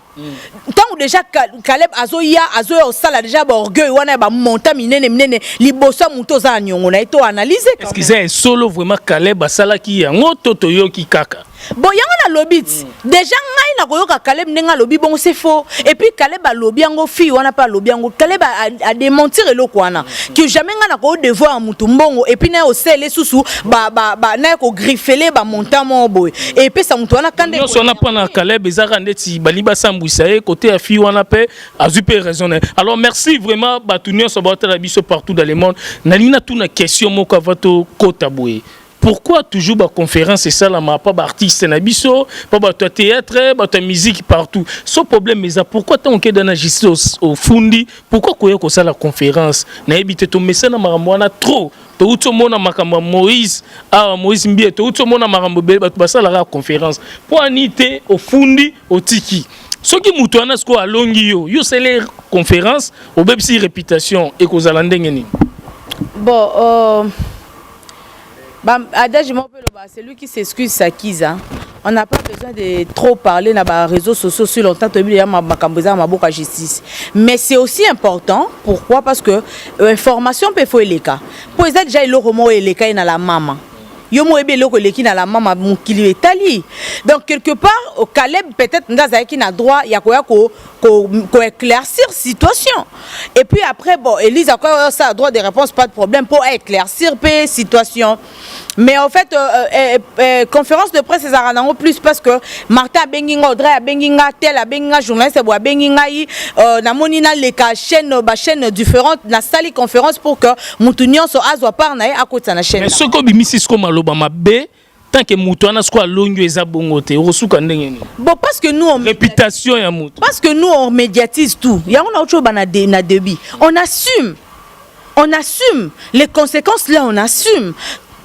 ntango déjà Caleb azoya, azoya kosala déjà baorgueil wana ya bamontant minene minene liboso ya moto oza na niongo na ye, to analyse. Est ce que eza esolo vraiment, Caleb asalaki yango to toyoki kaka? Bon, yango nalobi ti déjà ngai nakoyoka Caleb ndenge alobi bongo, c'est faux. Et puis Caleb alobi yango, fille wana mpe alobi yango. Caleb adémentir eloko wana que jamais ngai nakodevoir mutu mbongo et puis naye osele susu naye kogriffele bamontant moko boye epesa motu wana kanda. Nyonso wana mpo na Caleb ezaka ndeti balingi basambwisa ye. Côté ya fille wana mpe azwi mpe raison na ye. Alors merci vraiment bato nyonso baotala biso partout dans le monde. Nalingi natuna question moko avant tokota boye: pourquoi toujours baconférence esalama pa baartiste na biso, pa bato ya théâtre, bato ya musique partout? So problème eza pourquoi ntango okenda na justice, ofundi, pourquoi koya kosala conférence? Nayebi te, tomesana makambo wana trop. Touti omona makambo ya Moïse awa, Moïse Mbiye, touti omona makambo ebele, bato basalaka conférence mpo ani te. Ofundi, otiki. Soki moto wana sikoyo alongi yo, yo osali conférence, obebisi réputation, ekozala ndenge nini? Bon, adage moko mpe loba: celui qui s'excuse s'accuse, hein. On n'a pas besoin de trop parler na ba réseaux sociaux sur longtemps. Toyebi ya makambo eza na maboko ya justice, mais c'est aussi important. Pourquoi? Parce que information mpe faut eleka, mpo eza déjà eloko moko eleka ye na la mama. Yo mo oyebi eloko eleki na la mama, mokili etali. Donc quelque part, Caleb peut-être nde azalaki na droit ya koya koéclaircir situation. Et puis après, bon, Élise akoya osala droit de réponse, pas de problème, mpo aéclaircir mpe situation. Mais en fait, conférence de presse ezalaka nango plus parce que Martin abengi nga, Audrey abengi nga, tel abengi nga, journaliste boye abengi ngai, namoni naleka chaîne, bachaîne différente, nasali conférence pour que mutu nyonso azwa part na ye, akotisa na chaîne. Mais soki obimisi siko maloba mabe, tant que moto wana siko alongi oyo, eza bongo te, okosuka ndenge nini? Bon, parce que nous on réputation ya moto. Parce que nous, on médiatise tout. Yango na oyo na, na débit, on assume, on assume les conséquences là, on assume.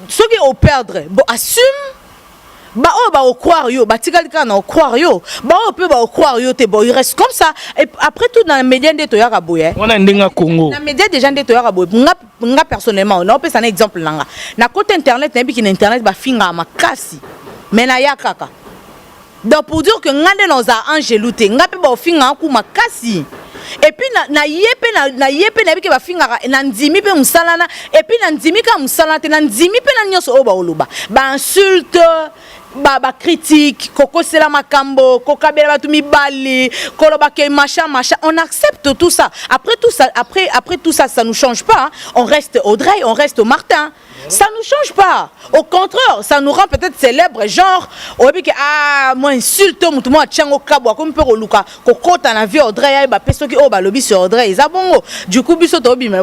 Soki operdre, bon, assume. Baoyo baocroire yo, batikali kaka na ocroire yo. Baoyo mpe baocroire yo te, bon, il reste comme ça. Et après tout, na média nde toyaka boye. Wana ndenge ya Congo. Na média déjà nde toyaka boye. Nga personnellement, naopesa na exemple na nga na côté internet. Nayebiki na internet bafingaka makasi, mais naya kaka. Donc pour dire que nga nde nazala angelu te, nga mpe baofingaka ku makasi. Et puis na ye mpe na ye mpe nayebi ke bafingaka, na ndimi mpe mosala na. Et puis na ndimi kaka mosala te, na ndimi mpe na nyonso oyo baoloba, bainsulte, bacritique, kokosela makambo, kokabela bato mibali, koloba ke machin machin. On accepte tout ça. Après tout ça, après tout ça, ça nous change pas, hein. On reste Audrey, on reste Martin, ça nous change pas. Au contraire, ça nous rend peut-être célèbre. Genre oyebi ke ah, moi insulte motu mo atiango kabwa, akomi mpe koluka kokota na vie Audrey, ayeba mpe soki oyo balobi sur Audrey eza bongo. Du coup, biso tobima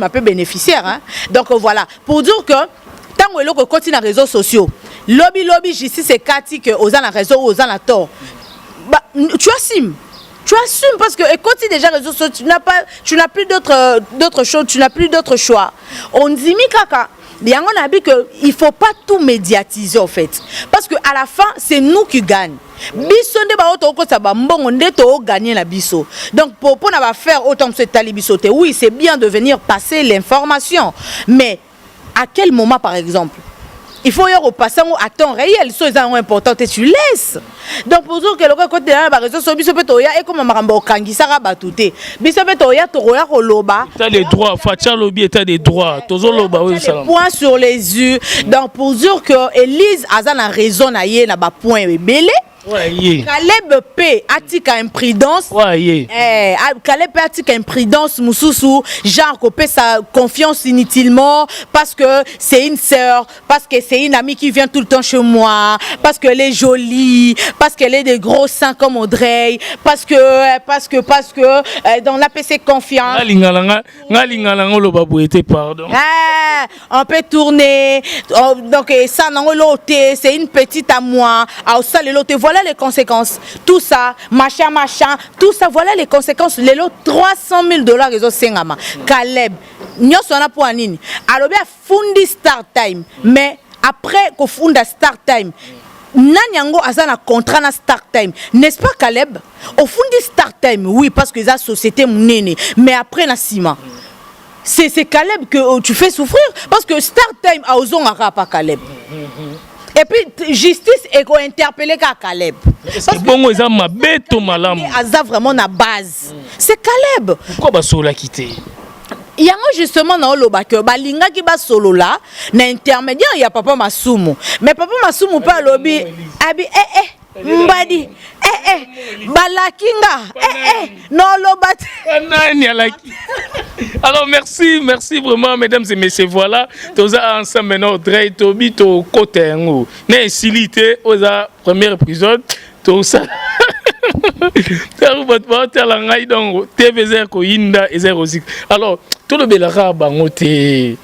mpe bénéficiaire, hein? Donc voilà, pour dire que ntango eloko ekoti na réseaux sociaux, lobi lobi justice ekati ke oza na raison ou oza na tort, bah, tu assumes, tu assumes, parce que ekoti déjà réseaux sociaux, tu n'as pas, tu n'as plus d'autres choses, tu n'as plus d'autres choix. Ondimi kaka yango. Nayebi que il faut pas tout médiatiser en fait, parce que à la fin, c'est nous qui gagne. Biso nde bao tokokotisa bambongo, nde toganye na biso. Donc mpo na bafaire autant mosu etali biso te. Oui, c'est bien de venir passer l'information, mais à quel moment? Par exemple, il faut yo repasser yango à temps réel. So eza yango important te, tu laisses. Donc pour dire que eloko ekotela na baréseau so, biso mpe toya, ekoma makambo okangisaka bato te. Biso mpe toya, tokoya koloba. État de droit, Fatshi alobi état de droit, tozoloba oyo esala. Point sur les u. Donc pour dire que Élise aza na raison na ye na bapoint ebele. Ye. Caleb mpe atika imprudence. Ye. Caleb mpe atika imprudence mosusu, genre kopesa confiance inutilement, parce que c'est une sœur, parce que c'est une amie qui vient tout le temps chez moi, parce qu'elle est jolie, parce qu'elle est des gros seins comme Audrey, parce que dans l'APC confiance. Nga lingala nga oloba boye te, pardon. Ah, on peut tourner. Oh, donc ça nango l'autre, c'est une petite à moi à ça l'autre. Voilà les conséquences. Tout ça, machin machin, tout ça, voilà les conséquences. Lelo 300 000 $ ezosengama. Caleb nyonso wana mpo ya nini? Alobi afundi Star Time, mais après kofunda Star Time, nani yango aza na contrat na Star Time? N'est-ce pas Caleb? Ofundi Star Time, oui, parce que eza société monene, mais après na nsima, c'est Caleb que tu fais souffrir, parce que Star Time aozongaka pa Caleb et puis justice ekointerpele kaka Caleb. Bongo eza mabe to malamu? Aza vraiment na base, c'est Caleb. Pourquoi basololaki te? Yango justement naoloba ke balingaki basolola na intermédiaire ya papa Masumu, mais papa Masumu mpe alobi abi eh, eh, mbadi eh, eh, balaki nga eh, eh, noloba te. Nani alaki? Alors merci, merci vraiment, mesdames et messieurs. Voilà, toza ensemble maintenant. Audrey, tobi tokota yango na esili te. Oyo eza premier épisode. Tosala ntango bato baotala ngai, donc TV eza ya koyinda, eza ya kozika. Alors tolobelaka bango te,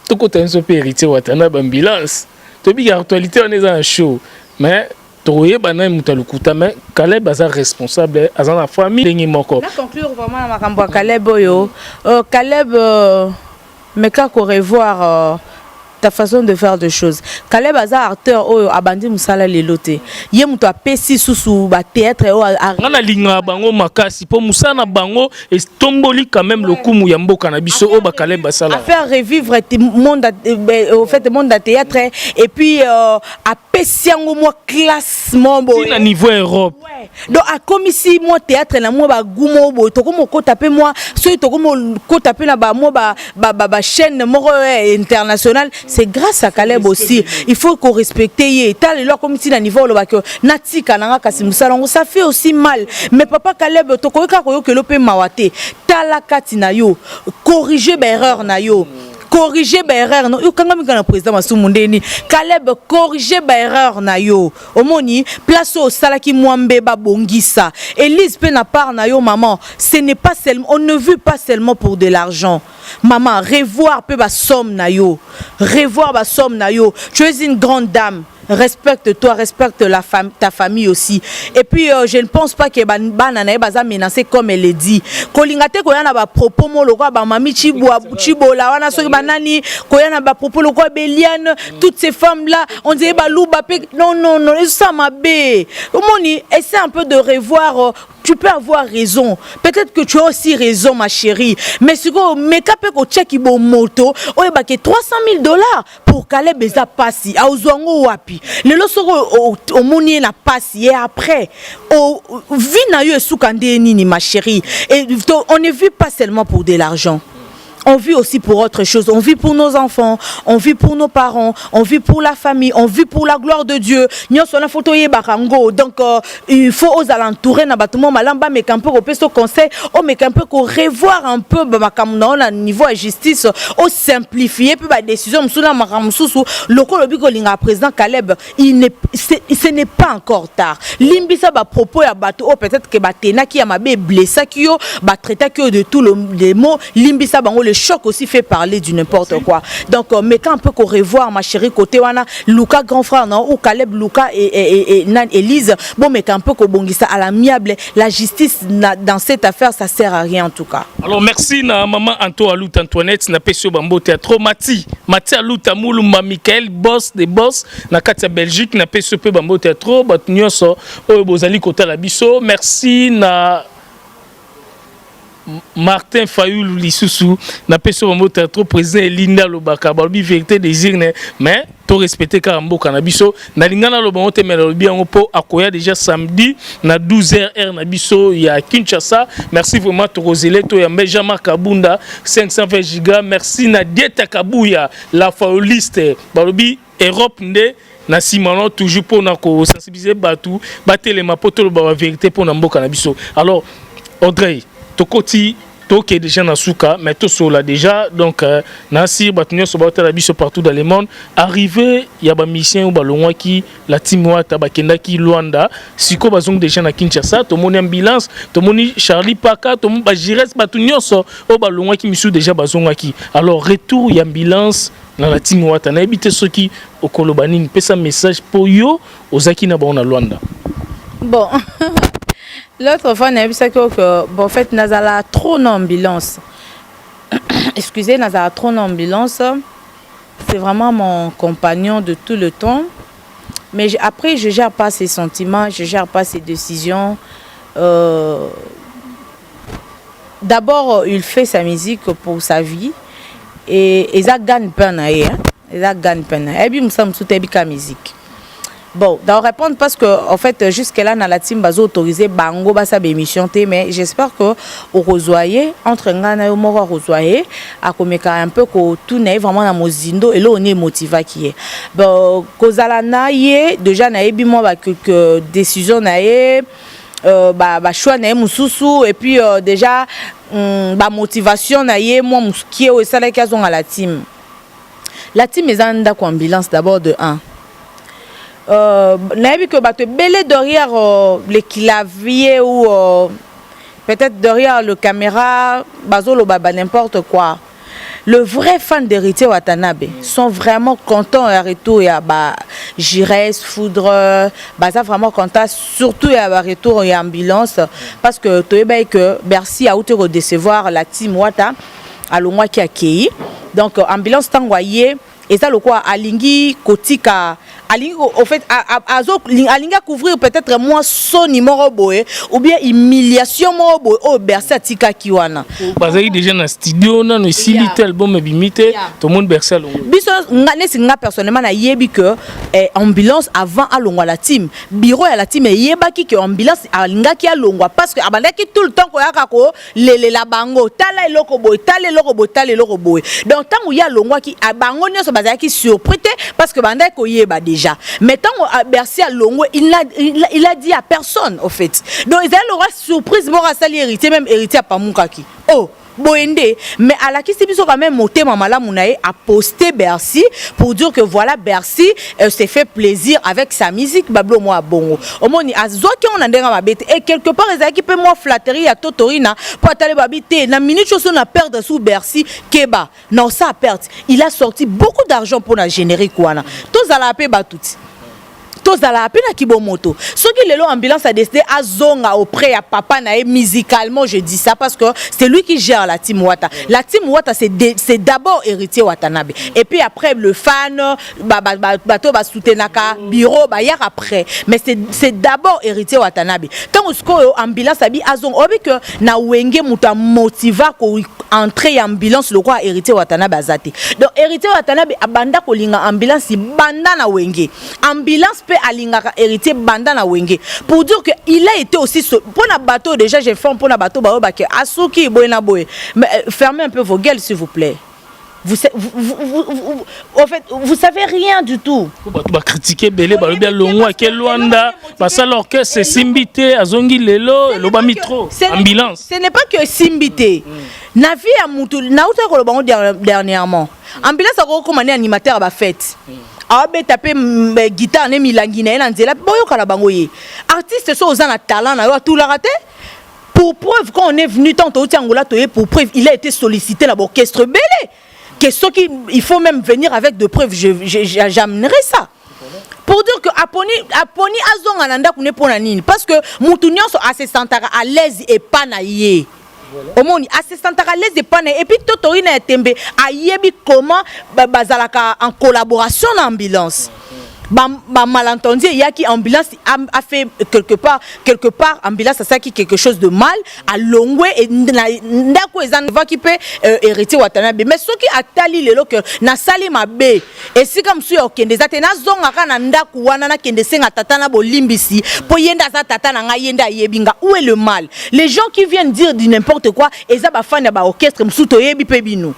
tokota nyonso mpe Héritier Watana, baambulance. Tobika actualité wana eza na show, mais tokoyeba nani moto alukuta. Mais Caleb aza responsable, aza na famille ndenge moko. Na conclure vraiment na makambo ya Caleb oyo. Caleb, Mais kaka revoir ta façon de faire des choses. Caleb aza acteur oyo abandi mosala lelo te. Ye moto apesi susu bathéâtre oyo. Nga nalingaka bango makasi mpo mosala na bango etomboli quand même lokumu ya mboka na biso oyo bakaleb basala. À faire revivre monde, au fait, monde ya théâtre, et puis apesi yango mwa classe mo boye. Na niveau Europe. Ouais. Donc akomisi mwa théâtre na mwa bagu moko boye. Tokomi okota mpe mwa, soki tokomi okota mpe na bamwa bachaîne moko internationale, c'est grâce à Caleb aussi. Il faut qu'on respecte ye. Ta lelo akomi ti na niveau olobaki natika nanga kasi mosala yango, ça fait aussi mal. Mais papa Caleb, tokoki kaka koyokelo mpe mawa te. Tala kati na yo, corrige baerreur na yo, corriger baerreur no. Okangami kaka na président Masumu ndeni. Caleb, corriger baerreur na yo. Omoni place oyo osalaki mwa mbeba, bongisa. Elise mpe, na part na yo, maman, ce n'est pas seulement, on ne vit pas seulement pour de l'argent, maman. Revoir mpe basomme na yo, revoir basomme na yo. Tu es une grande dame, respecte-toi, respecte ta famille aussi. Et puis, je ne pense pas que bana na ye baza menacé comme elle le dit. Kolinga te koya na ba propos mo lokola ba mami Chibola wana, soki banani koya na ba propos lokola Beliane, toutes ces femmes là, on dirait baluba pe. Non, non, non, ça mabe. Omoni, essaie un peu de revoir. Tu peux avoir raison. Peut-être que tu as aussi raison, ma chérie. Mais sikoyo meka mpe kotiaki bomoto oyebake 300 000 $ pour Caleb eza pasi. Aozwa yango wapi lelo? Soki omoni ye na pasi ye, après vie na yo esuka nde nini, ma chérie? Et on ne vit pas seulement pour de l'argent, on vit aussi pour autre chose. On vit pour nos enfants, on vit pour nos parents, on vit pour la famille, on vit pour la gloire de Dieu. Nyonso wana faut toyebaka yango. Donc il faut ozala entouré na bato mo malamu, bameka mpe kopesa conseil, omeka mpe korevoir un peu bamakambo na yo na niveau ya justice, osimplifie mpe badécision mosusu na makambo mosusu. Lokola olobi kolingaka président Caleb, il n'est, ce n'est pas encore tard. Limbisa bapropos ya bato oyo peut-être ke batenaki ya mabe, eblessaki yo, batraitaki yo de tout le, les mots. Limbisa bango. Le choc aussi fait parler du n'importe quoi. Donc meka un peu ko revoir, ma chérie, côté wana. Luka grand frère non ou Caleb, Luka et Nan Elise, bon, meka un peu ko bongisa à l'amiable. La justice dans cette affaire, ça sert à rien en tout cas. Alors merci na maman Anto Aluta Antoinette, na pesi yo bambote ya trop. Mati Mati Aluta Mulumba Michael, boss des boss na kati ya Belgique, na pesi yo mpe bambote ya trop. Bato nyonso oyo bozali kotala biso, merci na Martin Fayulu lisusu, napesi yo bambote ya trop. Président Elinda alobaka, balobi vérité des urnes, mais to respecte kaka mboka na biso. Nalinga naloba yango te, mais nalobi yango mpo akoya déjà samedi na 12h heure na biso ya Kinshasa. Merci vraiment, tokozele toyambe Jean-Marc Abunda 520 giga. Merci na Dieta Kabuya la faoliste, balobi Europe nde na nsima no toujours mpona kosensibiliser bato batelema mpo toloba bavérité mpona mboka na biso. Alors Audrey, tokoti, toke déjà na suka, mais tosola déjà. Donc nasi bato nyonso baotala biso partout dans le monde, arrivé ya bamusicien oyo balongwaki la team Wata, bakendaki Lwanda, sikoyo bazongi déjà na Kinshasa. Tomoni ambulance, tomoni Charlie Paka, tomoni bagires, bato nyonso oyo balongwaki misu déjà bazongaki. Alors retour ya ambulance na la team Wata, nayebi te soki okoloba nini, pesa message mpo yo ozalaki na bango na Lwanda. Bon, l'autre fois nayebisaki que bon, en fait, nazala trop na ambulance, excusez, nazala trop na ambulance. C'est vraiment mon compagnon de tout le temps, mais après je gère pas ses sentiments, je gère pas ses décisions. D'abord il fait sa musique pour sa vie et eza gagne-pain na ye, hein? Eza gagne-pain na ye, ayebi mosala mosusu te, ayebi ka musique. Bon, d'en répondre parce que en fait jusque là na la team bazo autoriser bango basa émission te, mais j'espère que okozwa ye entre ngai na yo moko, akozwa ye, akomeka un peu kotuna ye vraiment na mozindo eloko nini emotivaki ye. Bon, kozala na ye déjà, nayebi mwa ba quelques décision na ye, bachoix na ye mosusu, et puis déjà bamotivation na ye mwa mokie oyo esalaki azonga la team. La team eza ndako ambulance d'abord de 1. Nayebi ke bato ebele derrière les claviers ou peut-être derrière le caméra bazoloba ba n'importe quoi. Le vrai fan d'Héritier Watanabe sont vraiment contents ya retour ya ba Gires, Foudre, baza vraiment content, surtout ya ba retour ya ambulance, parce que toyebaki que Bercy auti redécevoir la team Wata. Alongwaki, akei. Donc ambulance, ntango aye, eza lokola alingi kotika, alingi, au fait, azo alingi acouvrir peut-être mwa soni moko boye ou bien humiliation moko boye oyo Bercy atikaki wana. Bazalaki déjà na studio, nano esili te, album ebimi te, tomoni Bercy alongwa. Biso nga, neti nga personnellement, nayebi que ambulance, avant alongwa la team, bureau ya la team eyebaki que ambulance alingaki alongwa, parce que abandaki tout le temps koyaka kolelela bango: tala eloko boye, tala eloko boye, tala eloko boye. Donc ntango ye alongwaki, bango nyonso bazalaki surpris te, parce que bandaki koyeba déjà. Mais ntango Bercy alongwe, il a dit à personne, au fait. Donc ezali lokola surprise moko asali Héritier. Même Héritier apamukaki: oh, boye nde. Mais alakisi biso quand même motema malamu na ye, aposte Bercy pour dire que voilà, Bercy s'est fait plaisir avec sa musique. Bablo mwa bongo, omoni, azwaki yango na ndenge mabe te. Et quelque part ezalaki mpe mwa flatterie ya Totorina, mpo atali babi te na minute oso na perdre sous Bercy, keba na osa perte. Il a sorti beaucoup d'argent mpona générique wana. Tozala mpe batuti, tozalaka mpe na kibomoto. Soki lelo ambulance a décidé azonga auprès ya papa na ye musicalement, je dis ça parce que c'est lui qui gère la team Wata. La team Wata, c'est d'abord Héritier Watanabe et puis après le fan, bato basoutenaka bureau bayaka après, mais c'est d'abord Héritier Watanabe. Ntango sikoyo ambulance abi azonga, oyebi que na Wenge, moto amotiva koentre ya ambulance lokola Héritier Watanabe aza te. Donc Héritier Watanabe abanda kolinga ambulance banda na Wenge, ambulance mpe alingaka Héritier banda na Wenge, pour dire que il a été aussi mpona bato. Déjà j'informe mpona bato bayobake asuki boye na boye, mais fermez un peu vos gueules, s'il vous plaît. Vous, vous, vous, vous, en fait, vous savez rien du tout. Bato bacritiquer ebele, balobi alongwa, ake Lwanda, basala orchestre, esimbi te, azongi lelo, elobami trop ambulance. Ce n'est pas que esimbi te. Na vie ya mutu, nauta koloba ngo dernièrement, ambulance akokoma ne animateur ya bafête, aobeta mpe guitare ne milangi na ye na nzela, boyokala bango. Ye artiste, so oza na talent na yo, atulaka te. Pour preuve, quand on est venu, tant touti Angola, toye, pour preuve, il a été sollicité na baorchestre ebele, que soki il faut même venir avec de preuves, j'amènerai ça, pour dire que aponi, aponi azonga na ndako ne. Mpo na nini? Parce que mutu nyonso asesentaka à l'aise epa na ye. Omoni, asesentaka à l'aise epa na ye. Et puis Totori na ya tembe ayebi comment bazalaka en collaboration na ambulance. Ba malentendu eyaki, ambulance a fait quelque part ambulance asalaki quelque chose de mal, alongwe na ndako eza vaki mpe Héritier Watanabe. Mais soki atali lelo ke nasali mabe, esika mosusu ya kokende eza te, nazongaka na ndako wana, nakende senga tata na bolimbisi, mpo ye nde aza tata na ngai, ye nde ayebi nga. Où est le mal? Les gens qui viennent dire du n'importe quoi, eza bafani ya baorchestre mosusu, toyebi mpe bino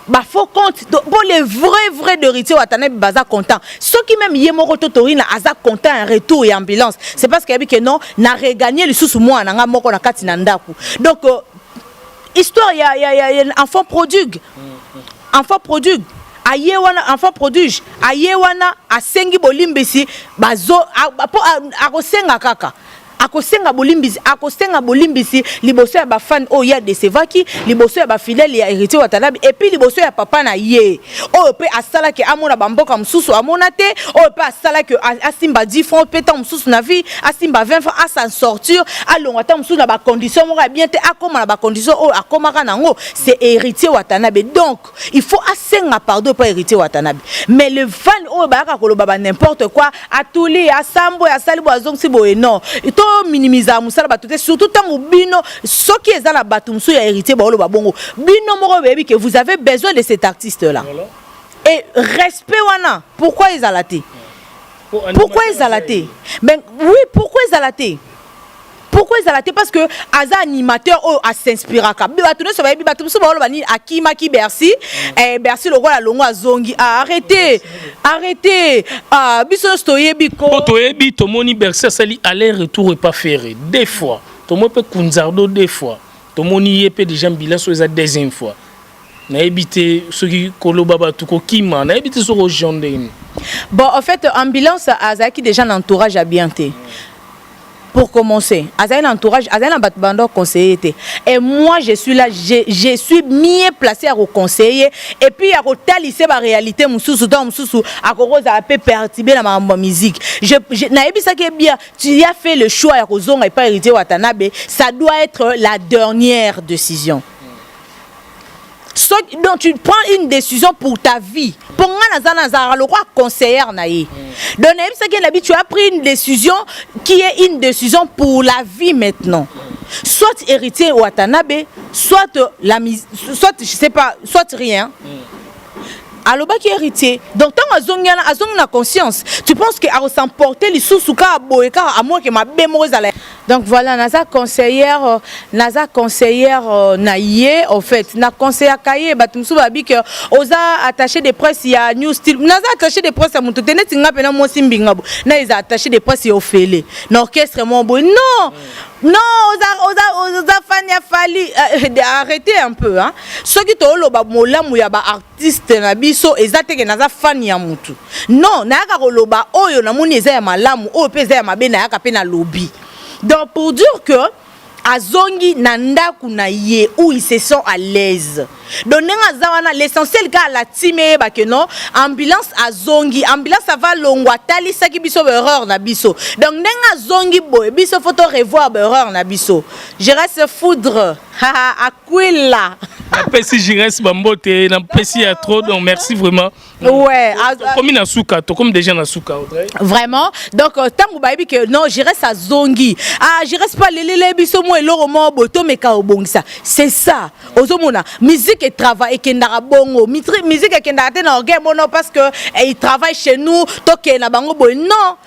bafaux compte. Mpo les vrais vrais d'Héritier Watanabe baza content. Soki même ye moko Totorina aza content un retour ya ambulance, c'est parce que yebi ke non, na regagner lisusu mwana na nga moko na kati na ndako. Donc histoire ya enfant prodigue, enfant prodigue aye wana, enfant prodige aye wana, asengi bolimbisi, bazo po akosenga kaka, akosenga bolimbisi, akosenga bolimbisi liboso ya bafani oyo ye adécevaki, liboso ya bafidèle ya Héritier Watanabe, et puis liboso ya papa na ye oyo mpe asalaki amona bamboka mosusu amona te, oyo mpe asalaki asimba 10 francs mpe ntango mosusu na vie, asimba 20 francs, as'en sortir, alongwa ntango mosusu na bacondition moko ya bien te, akóma na bacondition oyo akómaka nango. C'est Héritier Watanabe. Donc il faut asenga pardon epa Héritier Watanabe. Mais le fan oyo bayaka koloba ba n'importe quoi, atuli, asambwe, asali boye, azongisi boye, non, to minimiza mosala bato te, surtout ntango bino, soki eza na bato mosusu ya Héritier baoloba bongo, bino moko boyebi que vous avez besoin de cet artiste là. Voilà. Et respect wana, pourquoi ezala te? Pourquoi ezala te? Ben oui, pourquoi ezala te? Pourquoi ezala te? Parce que aza animateur oyo asinspiraka bato nyonso. Bayebi bato mosusu baoloba nini? Akimaki Bercy, Bercy lokola longo azongi. Ah, arrêtez, arrêtez. Ah, biso nyonso toyebi ko. Po toyebi, tomoni Bercy asali aller retour epa Ferre deux fois, tomoni mpe Kunzardo deux fois, tomoni ye mpe déjà ambulance oyo eza deuxième fois. Nayebi te soki koloba bato kokima, nayebi te soki ojon ndenge. Bon, en fait, ambulance azalaki déjà na entourage ya bien te. Pour commencer, azali na entourage, azali na bato bando conseiller te. Et moi, je suis là, je suis mieux placé ya koconseiller et puis ya kotalisa baréalité mosusu. Ntango mosusu akoki kozala mpe perturbé na makambo ya musique. Nayebisaki bien: tu as fait le choix ya kozonga epai Héritier Watanabe, ça doit être la dernière décision. So, donc tu prends une décision pour ta vie. Pour nga naza nazalaka lokola conseillère na ye. Donc nayebisaki ye, nabi: tu as pris une décision qui est une décision pour la vie maintenant. Soit Héritier Watanabe, soit la soit je sais pas, soit rien. Alobaki Héritier. Donc ntango azongi wana, azongi na conscience. Tu penses que akos'emporter lisusu kaka boye, kaka amoke mabe moko ezala? Donc voilà, naza conseillère na ye. En fait, na conseillaka ye. Bato mosusu babi ke oza attaché de presse ya New Style. Naza attaché de presse ya moto te. Neti nga mpena mwasi mbinga bo na eza attaché de presse ya ofele na orchestre moko boye. Non, non, oza, oza, oza fan ya Fally. Arrêtez un peu, hein. Soki tooloba molamu ya baartiste na biso, eza teke naza fan ya mutu. Non, nayaka koloba oyo namoni eza ya malamu, oyo mpe eza ya mabe, nayaka mpe nalobi. Donc pour dire que azongi na ndako na ye où il se sent à l'aise. Donc ndenge aza wana, l'essentiel kaka la team eyeba ke non, Ambulance azongi. Ambulance ava longwa, atalisaki biso baerreur na biso. Donc ndenge azongi boye, biso faut to revoir baerreur na biso. Je reste foudre akwila. Napesi Jires bambote, napesi ya trop. Donc merci vraiment. Ouais. Tokomi na suka, tokomi déjà na suka, Audrey. Vraiment. Donc ntango bayebi ke non, Jires azongi, ah, Jires mpo alelele biso mo eloko moko boye, tomeka obongisa. C'est ça. Ozomona musique etravail ekendaka bongo. Musique ekendaka te na orgueil mono parce que eh, il travaille chez nous, tokende na bango boye. Non,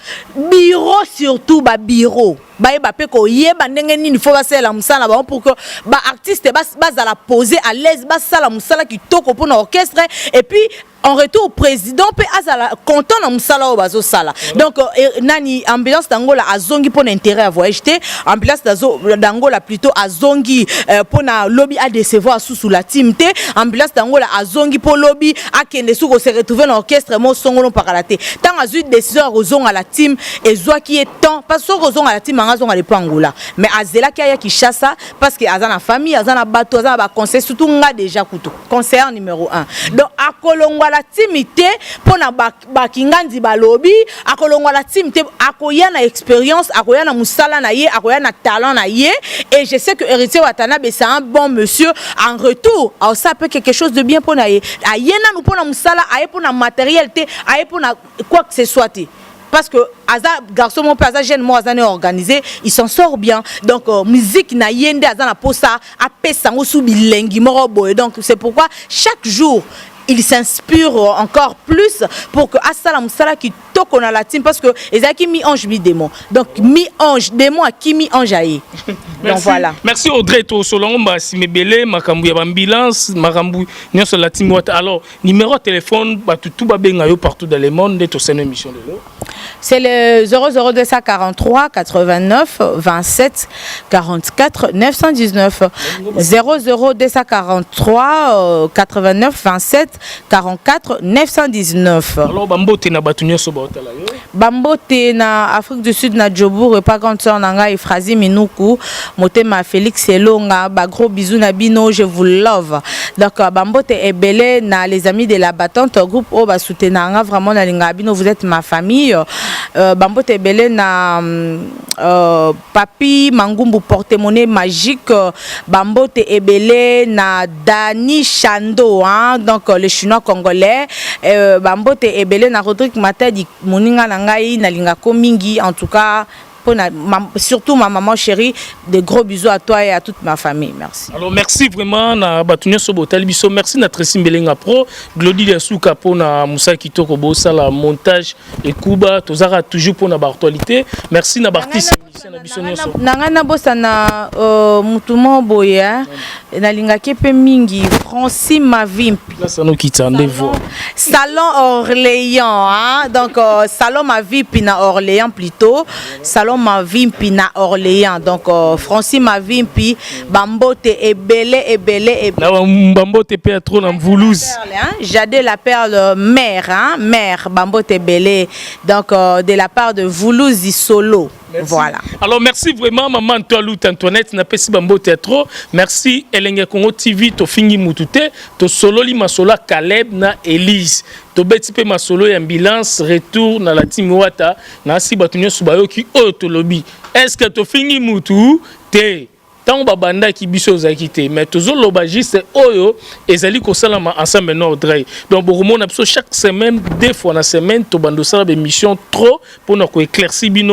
bureau, surtout babureau, bayeba mpe koyeba ndenge nini faut basalela mosala na bango pour que baartiste bazala posé à l'aise, basala mosala kitoko mpona orchestre, et puis en retour président mpe azala content na mosala oyo bazosala. Donc nani, Ambulance d'Angola azongi mpo na intérêt ya voyage te. Ambulance d'Angola plutôt azongi mpo na lobi adécevoir susu la team te. Ambulance d'Angola azongi mpo lobi akende suki kose retrouver na orchestre mo songolo mpakala te. Ntango azwi décision ya kozonga la team, ezwaki ye temps, parce que soki kozonga la team anga, azonga lepo Angola, mais azelaki aya Kinshasa parce que aza na famille, aza na bato, aza na baconseil, surtout nga déjà kutu conseiller numéro 1. Donc akolongwa la team te mpo na bakingandi balobi akolongwa la team te. Akoya na expérience, akoya na mosala na ye, akoya na talent na ye. Et je sais que Héritier Watanabe, c'est un bon monsieur. En retour aosala mpe quelque chose de bien mpo na ye. Aye nanu mpo na mosala, aye mpo na matériel te, aye mpo na quoi que ce soit te, parce que aza garçon moko mpe aza jeune moko, aza ne organisé, il s'en sort bien. Donc musique na ye nde aza na posa apesa yango su bilengi moko boye. Donc c'est pourquoi chaque jour il s'inspire encore plus pour que asala mosala kitoko na la team, parce que ezalaki mi ange mi démon. Donc mi ange démon akimi, ange aye. Donc voilà. Merci Audrey. Tosolongo basima ebele, makambo ya baambulance, makambo nyonso la team Wata. Alors numéro ya téléphone, bato tu babenga yo partout dans le monde nde tosala émission lelo. C'est le 00243 89 27 44 919. 00243 89 27 44 919. Alors bambote na bato nyonso baotala yo. Bambote na Afrique du Sud, na Jobourg, epa grande sœur na ngai Efrasie Minuku, motema Félix Elonga. Bagros bisous na bino, je vous love. Donc bambote ebele na les amis de la battante, groupe oyo basoutenanga nga vraiment, nalingaka bino, vous êtes ma famille. Bambote ebele na Papi Mangumbu, porte-monnaie magique. Bambote ebele na Dani Chando, hein, donc le Chinois congolais. Bambote ebele na Rodrigue Matadi, moninga na ngai, nalingako mingi. En tout cas mpona surtout ma maman chérie, de gros bisous à toi et à toute ma famille. Merci. Alors merci vraiment na bato nyonso botali biso. Merci na Tracy Mbelenga Pro, Glodi Yasuka mpona mosala kitoko bosala, montage ekuba. Tozalaka toujours mpona baactualité. Merci na baartiste musicien na biso nyonso. Na ngai nabosana mutu moko boye nalingaki mpe mingi, Francis Mavimpi. Place anokita nde vo. Salon Orléans, hein? Donc salon Mavimpi na Orléans, plutôt salon Mavimpi na Orléans. Donc Francis Mavimpi, bambote ebele ebele ebele. Na bambote mpe ya trop na Mvuluzi. Hein? Jade la perle mère, hein? Mère, bambote ebele, donc de la part de Vuluzi Solo. Merci. Voilà. Alors merci vraiment maman Antoine Antoinette, napesi bambote ya trop. Merci Elenge Congo TV. Tofingi mutu te, tosololi masolo ya Caleb na Elise, tobeti mpe masolo ya ambulance retour na la team Wata. Na asi bato nyonso bayoki oyo tolobi. Est ce que tofingi mutu te? Ntango babandaki, biso ozalaki te, mais tozoloba juste oyo ezali kosalama ensemble na Audrey. Donc bokomona biso chaque semaine, deux fois na semaine, tobanda osala baémission trop mpona koéclaircir bino.